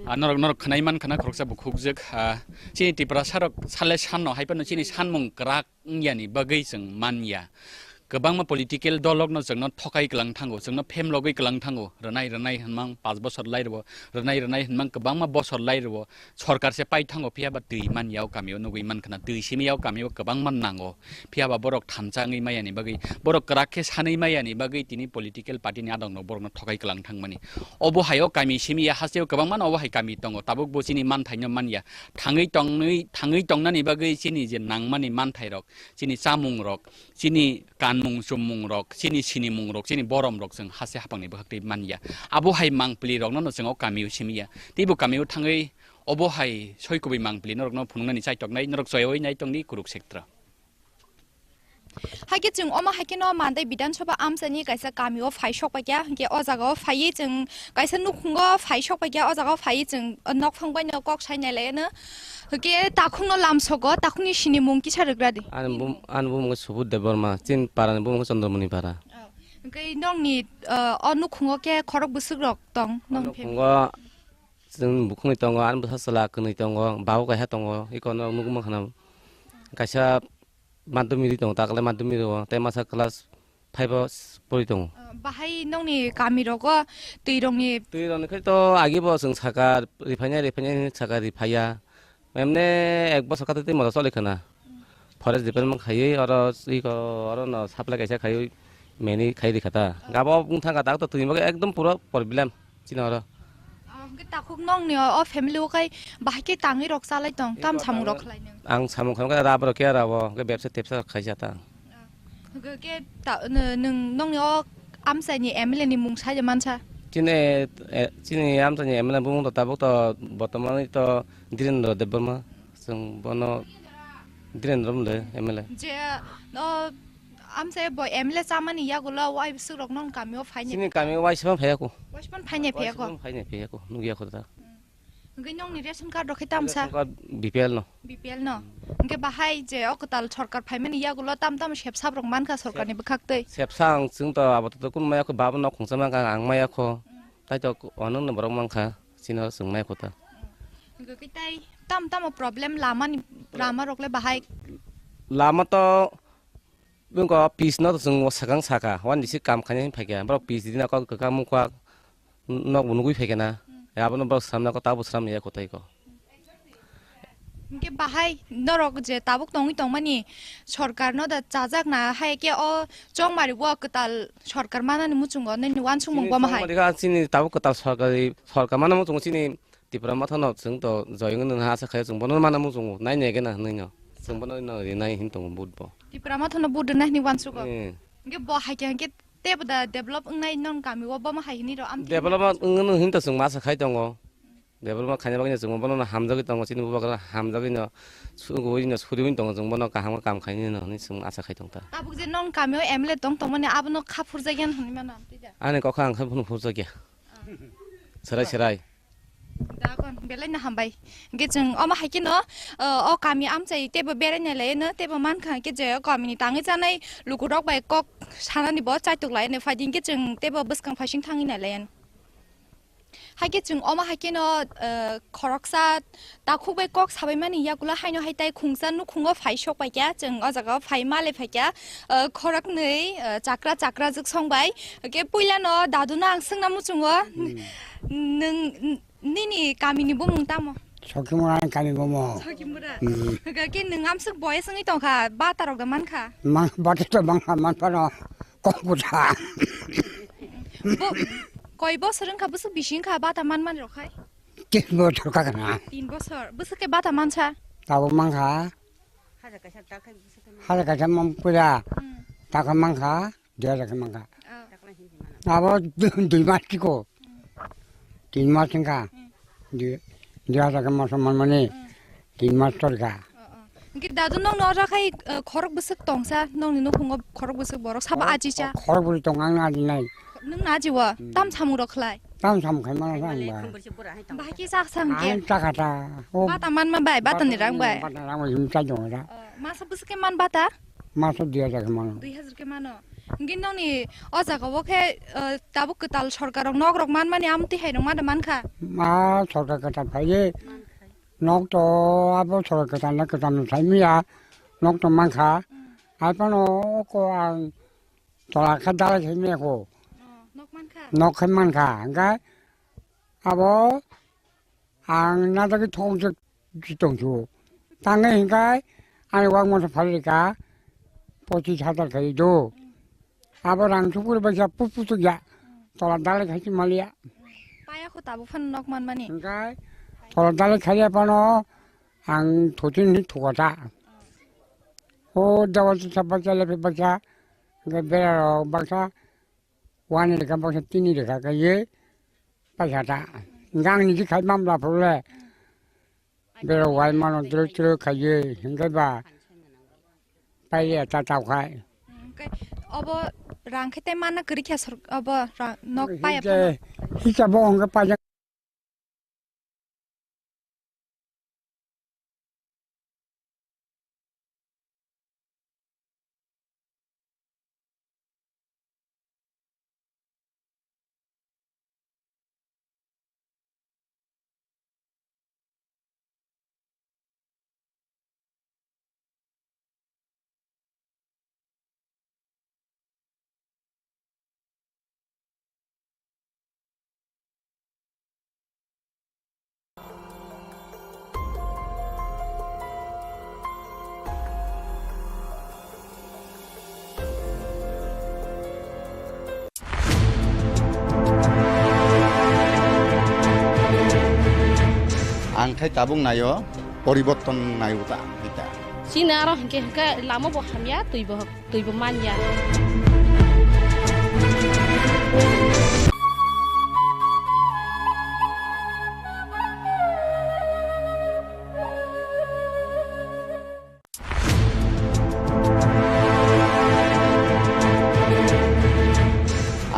Ah, norok, norok khwnai mankha na khoroksa bukhukjwk, ah, chini Tiprasa rok sale sanno hai phano chini sanmung kwrak wngya ni bagwi chwng manya. Kwbangma political dol rokno chwngno thokai kwlang thango, chwngno phemlogwi kwlang thango, rwnai rwnai hwnmang paanch bosor lai rwo, rwnai rwnai hwnmang kwbangma bosor lai rwo, sorkar se pai thango, phiya ba twi manya o kami o nugwi mankha na, twi simi ya o kami o kwbangma nango. Phiya ba borok thansa wngwi maya ni bagwi, borok kwrak khe sanwi maya ni bagwi tini political party ni adong rok borok no thokai kwlang thangmani. Obo hai o kami simi ya haste o kwbangma no obo hai kami tongo, tabuk bo chini manthai no manya. Thangwi tongwi, thangwi tongnani bagwi chini je nangmani manthai rok, chini chamung rok, chini kanmung chummung rok, chini sinimung rok, chini borom rok chwng haste hapang ni bwkhak twi manya. Abo hai mangpili rok no no chwng o kami o simi ya. Tei bo kami o thangwi obo hai soi kubui mangpili norok no phunuknani chaitoknai, norok choyaui nai tongdi Kurukshetra. Haikhe chwng omo haikhe no Mandai Bidhan Sabha amchaini kaisa kami o phai sok paikha, hinkhe o jaga o phaiwi chwng kaisa nukhungo phai sok paikha, o jaga o phaiwi chwng nokphang bai no kok sai nai lai no. Hinkhe takhuk no lamsogo, takhuk ni sinimung kisa rwgra di. Ani bum-, ani bumung khe Subudh Debbarma, chini para ni bumung khe Chandramoni para. Oh. Hinkhe nokni, uh, o nukhungo khe khorok bwswk rok tong, nokni family? Nukhungo chwng bukhukni tongo, ani bwsa chwla kwnwi tongo, bau kaisa tongo, iko no nukma khna kaisa madhyamik ri tongo, takle madhyamik ri o, tei masa class five o pori tongo. Ah, bahai nokni kami rogo twi rokni? Twi rokni khai to agi bo chwng saka riphainai, riphainai hinwi saka riphaiya. Emne ek bosor khato tei moto choli khna. Forest department khaiwi oro iko oro no supply kaisa khaiwi meni khai rikha ta. Gabo wng thangkha ta, to twi bagwi ekdom puro problem. Chini oro. Ah, hwnkhe takhuk nokni o, o family o khai bahai khe tangwi rok chalai tong, tam samung rok khlai nang? Ang samung khamkha rab rok khe rabo, hwnkhe bebsa tebsa rok khaisa ta. Ah, hwnkhe khe ta-, nw-, nwng nokni o amchaini M L A ni mung sai mansa? Chini, eh, chini amchaini M L A bumung to tabuk to bortomani to Dhirendra Debbarma, chwng bono Dhirendra mle M L A. Je, o, amchai bo M L A chamani yagulo wai bwswk rok non kami o phaini. Chini kami o waisa phaiya ko. Waisa phaiya ko. Waisa phaiya ko, nugya ko da. Hwnkhe nokni ration card rok khe tamsa? Ration card B P L no. B P L no. Hwnkhe bahai je o kwtal sorkar phaimani yagulo tam tam sepsa rok mankha sorkarni bwkhak twi. Sepsa ang chwng to abo to kun maya kho, babo nok khungsa mankha ang maya kho. Tai to onong no borok mankha, chini oro chwng maya kho ta. Hwnkhe tai tam tamo problem lamani, lama rok le bahai? Lama to Bini kok pis no chwng swkang saka, wani si kam khainai phaikha, borok pis dina kok kwkang mukha nok bo nugwi phaikha na, abono borok swnamna kok tabuk swnam ya kwtai kok. Hwnkhe bahai norok je tabuk tongwi tongmani sorkar no da chajakna hai khe o chongmari o kwtal sorkar manani muchungo nini uansukmung bo ma hai? Chini tabuk kwtal sorkar, sorkar manani muchungo chini Tipra Motha no chwng to joyeng wngna asa khai chwng bono mana muchungo nai nai gena hinwi no chwng bono no rinai hin tongo vote bo. Tipra Motha no vote rwnai hinwi uansugo. Eh. Hwnkhe bo hai khe hwnkhe tebo da develop wngnai non kami o bomo hai hinwi ro am. Development wngno hin to chwng masa khai tongo. Development khaina bagwi no chwng bono no hamjagwi tongo chini bubagra hamjagwi no sugo wino suriwi tongo chwng bono kaham kam khainai no hinwi chwng asa khai tongta. Tabuk je non kami o M L A tong tongmani abono kha phurjagya hinwi mano amtwi da. Ani kokha ang kha phunu phurjagya. Ah. Serai serai. Da kon belai no hambai. Hwnkhe chwng omo hai kheno, o, o kami amchai teibo berai nai lai no, teibo mankha hwnkhe je o kami ni tangwi chanai lukurok bai kok sanani bo chaitok lai no, phaidi hwnkhe chwng teibo bwskang phaising thangwi nai lai. Hai khe chwng omo hai kheno, o, khoroksa takhuk bai kok sabai mani yagulo haino hai tai khungsa nukhungo phai sok pai kha, chwng o jaga o phai ma le phai kha, o, khoroknwi, o, chakra chakra jwk song bai. Hwnkhe puila no dadu no ang swngna muchungo. Hmm. Nwng, Nini kami ni bumung tamo? Sokimura ni kami bumung. Sokimura. Hmm. Hwnkhe nwng amswk boyes wngwi tongkha, bata rok da mankha? Ma-, bata to mankha, manphano kok bwtha. Bo-, koi bosor wngkha, bwswk bisi wngkha bata manmani rok hai? Tin bosor ka kana. Tin bosor. Bwswk khe bata mansa? Tabuk mankha. Hajar kaisa man puila. Hmm. Takha mankha. Dui hajar khe mankha. Oh. Abo du-, dui mas tiko. Tin mas wngkha. Hmm. Dui, dui hajar khe maso manmani. Hmm. Tin mas torkha. Oh, oh. Hwnkhe dadu nokno oro khai, eh, khorok bwswk tongsa, nokni nukhungo khorok bwswk borok sabo ajicha? Khorok bwswk tong ang ajinai. Nwng no ajiwo? Hmm. Tam samung rok khlai? Tam samung khai mano sa ang ba. Bahai khe chak sang khe? Ang chakha ta. O bata manma bai, bata ni rang bai? Bata rang bai, him chai tongo da. Oh, masa bwswk khe man bata? Maso dui hajar khe mano. Dui hajar khe mano. Hwnkhe nokni o jaga o khe, eh, tabuk kwtal sorkar rok nok rok manmani amtwi hai rok mada mankha? Ma sorkar kwtal phaiye. Nok to abo sorkar kwtal na kwtal no sai miya. Nok to mankha. Hai phano ko ang tola kha dalai sai miya ko. Oh, nok mankha? Nok khai mankha. Hwnkhe abo ang nadagwi thok jek si tongsu. Tangwi hinkai ani wak masa phalika pochis hajar khai do. Abo rang sukur baisa puputuk ya. Tola dalai khai si maliya. Paya kho tabuk phano nok manmani. Hinkai tola dalai khai ya phano ang thotin ni thukata. O dawal sa baksa lepe baksa. Hinkai bera rok baksa. Wani reka baksa tini reka kaiye. Paisa ta. Hinkai ang niji khai mamla phuru le. Bero wai mano dro dro khaye, hingai ba paiya ta tau khai. Hwnkhe obo rang khe tei mana kwrwi khe sor-, obo ra-, nok paiya phano. Hisa bo hwnkhe paijak. Ang khai tabuk naio, poriborton naio ta, ita. Chini aro hinkhe hinkhe lama bo hamya, twi bo, twi bo manya.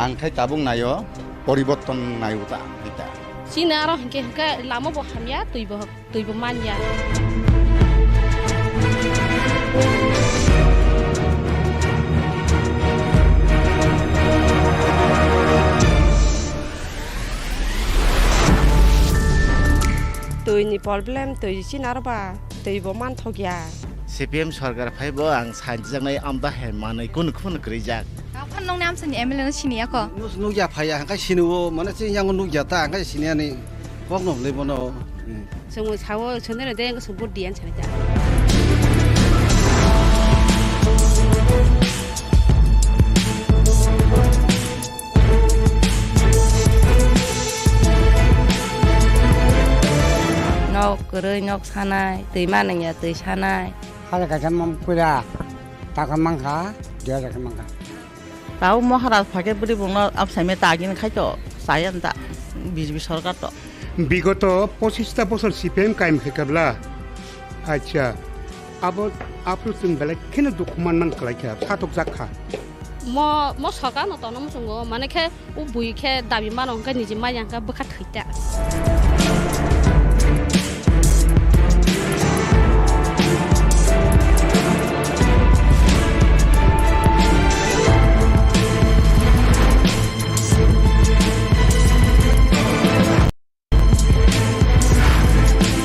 Ang khai tabuk naio, poriborton naio ta ang khai ta. Chini aro hinkhe hinkhe lama bo hamya, twi bo, twi bo manya. Twi ni problem, twi chini aro ba. Tei bo manthokya. C P M sorkar phaibo ang sanjaknai amda hai manwi kunu kunu kwrwijak. Aphano nongni amsani M L A no siniya kho. Nus nukya phaiya hangkai siniwo mane chini yango nukya ta hangkai siniyani kokno hwnwi bono. Hmm. Chwngno sao chwngno de ang support diyan sanai ta. Nok kwrwi nok sanai, twi manwngya twi sanai. Hala kaisa mang puila taka mangkha, dia taka mangkha. Tao Maharaj phakhe bwrwi bongno amsaimai tagini khai to, chaya da B J P sorkar to. Bigoto pochista bosor C P M kaim khai kabla. Acha, abo aphuru chwng belai kheno dukhu manman khlai kha, phatok jak kha. Mo, mo sorkar no tono muchungo, mane khe o bui khe dabi mano hwnkhe niji maya hwnkhe bwkha thwi ta.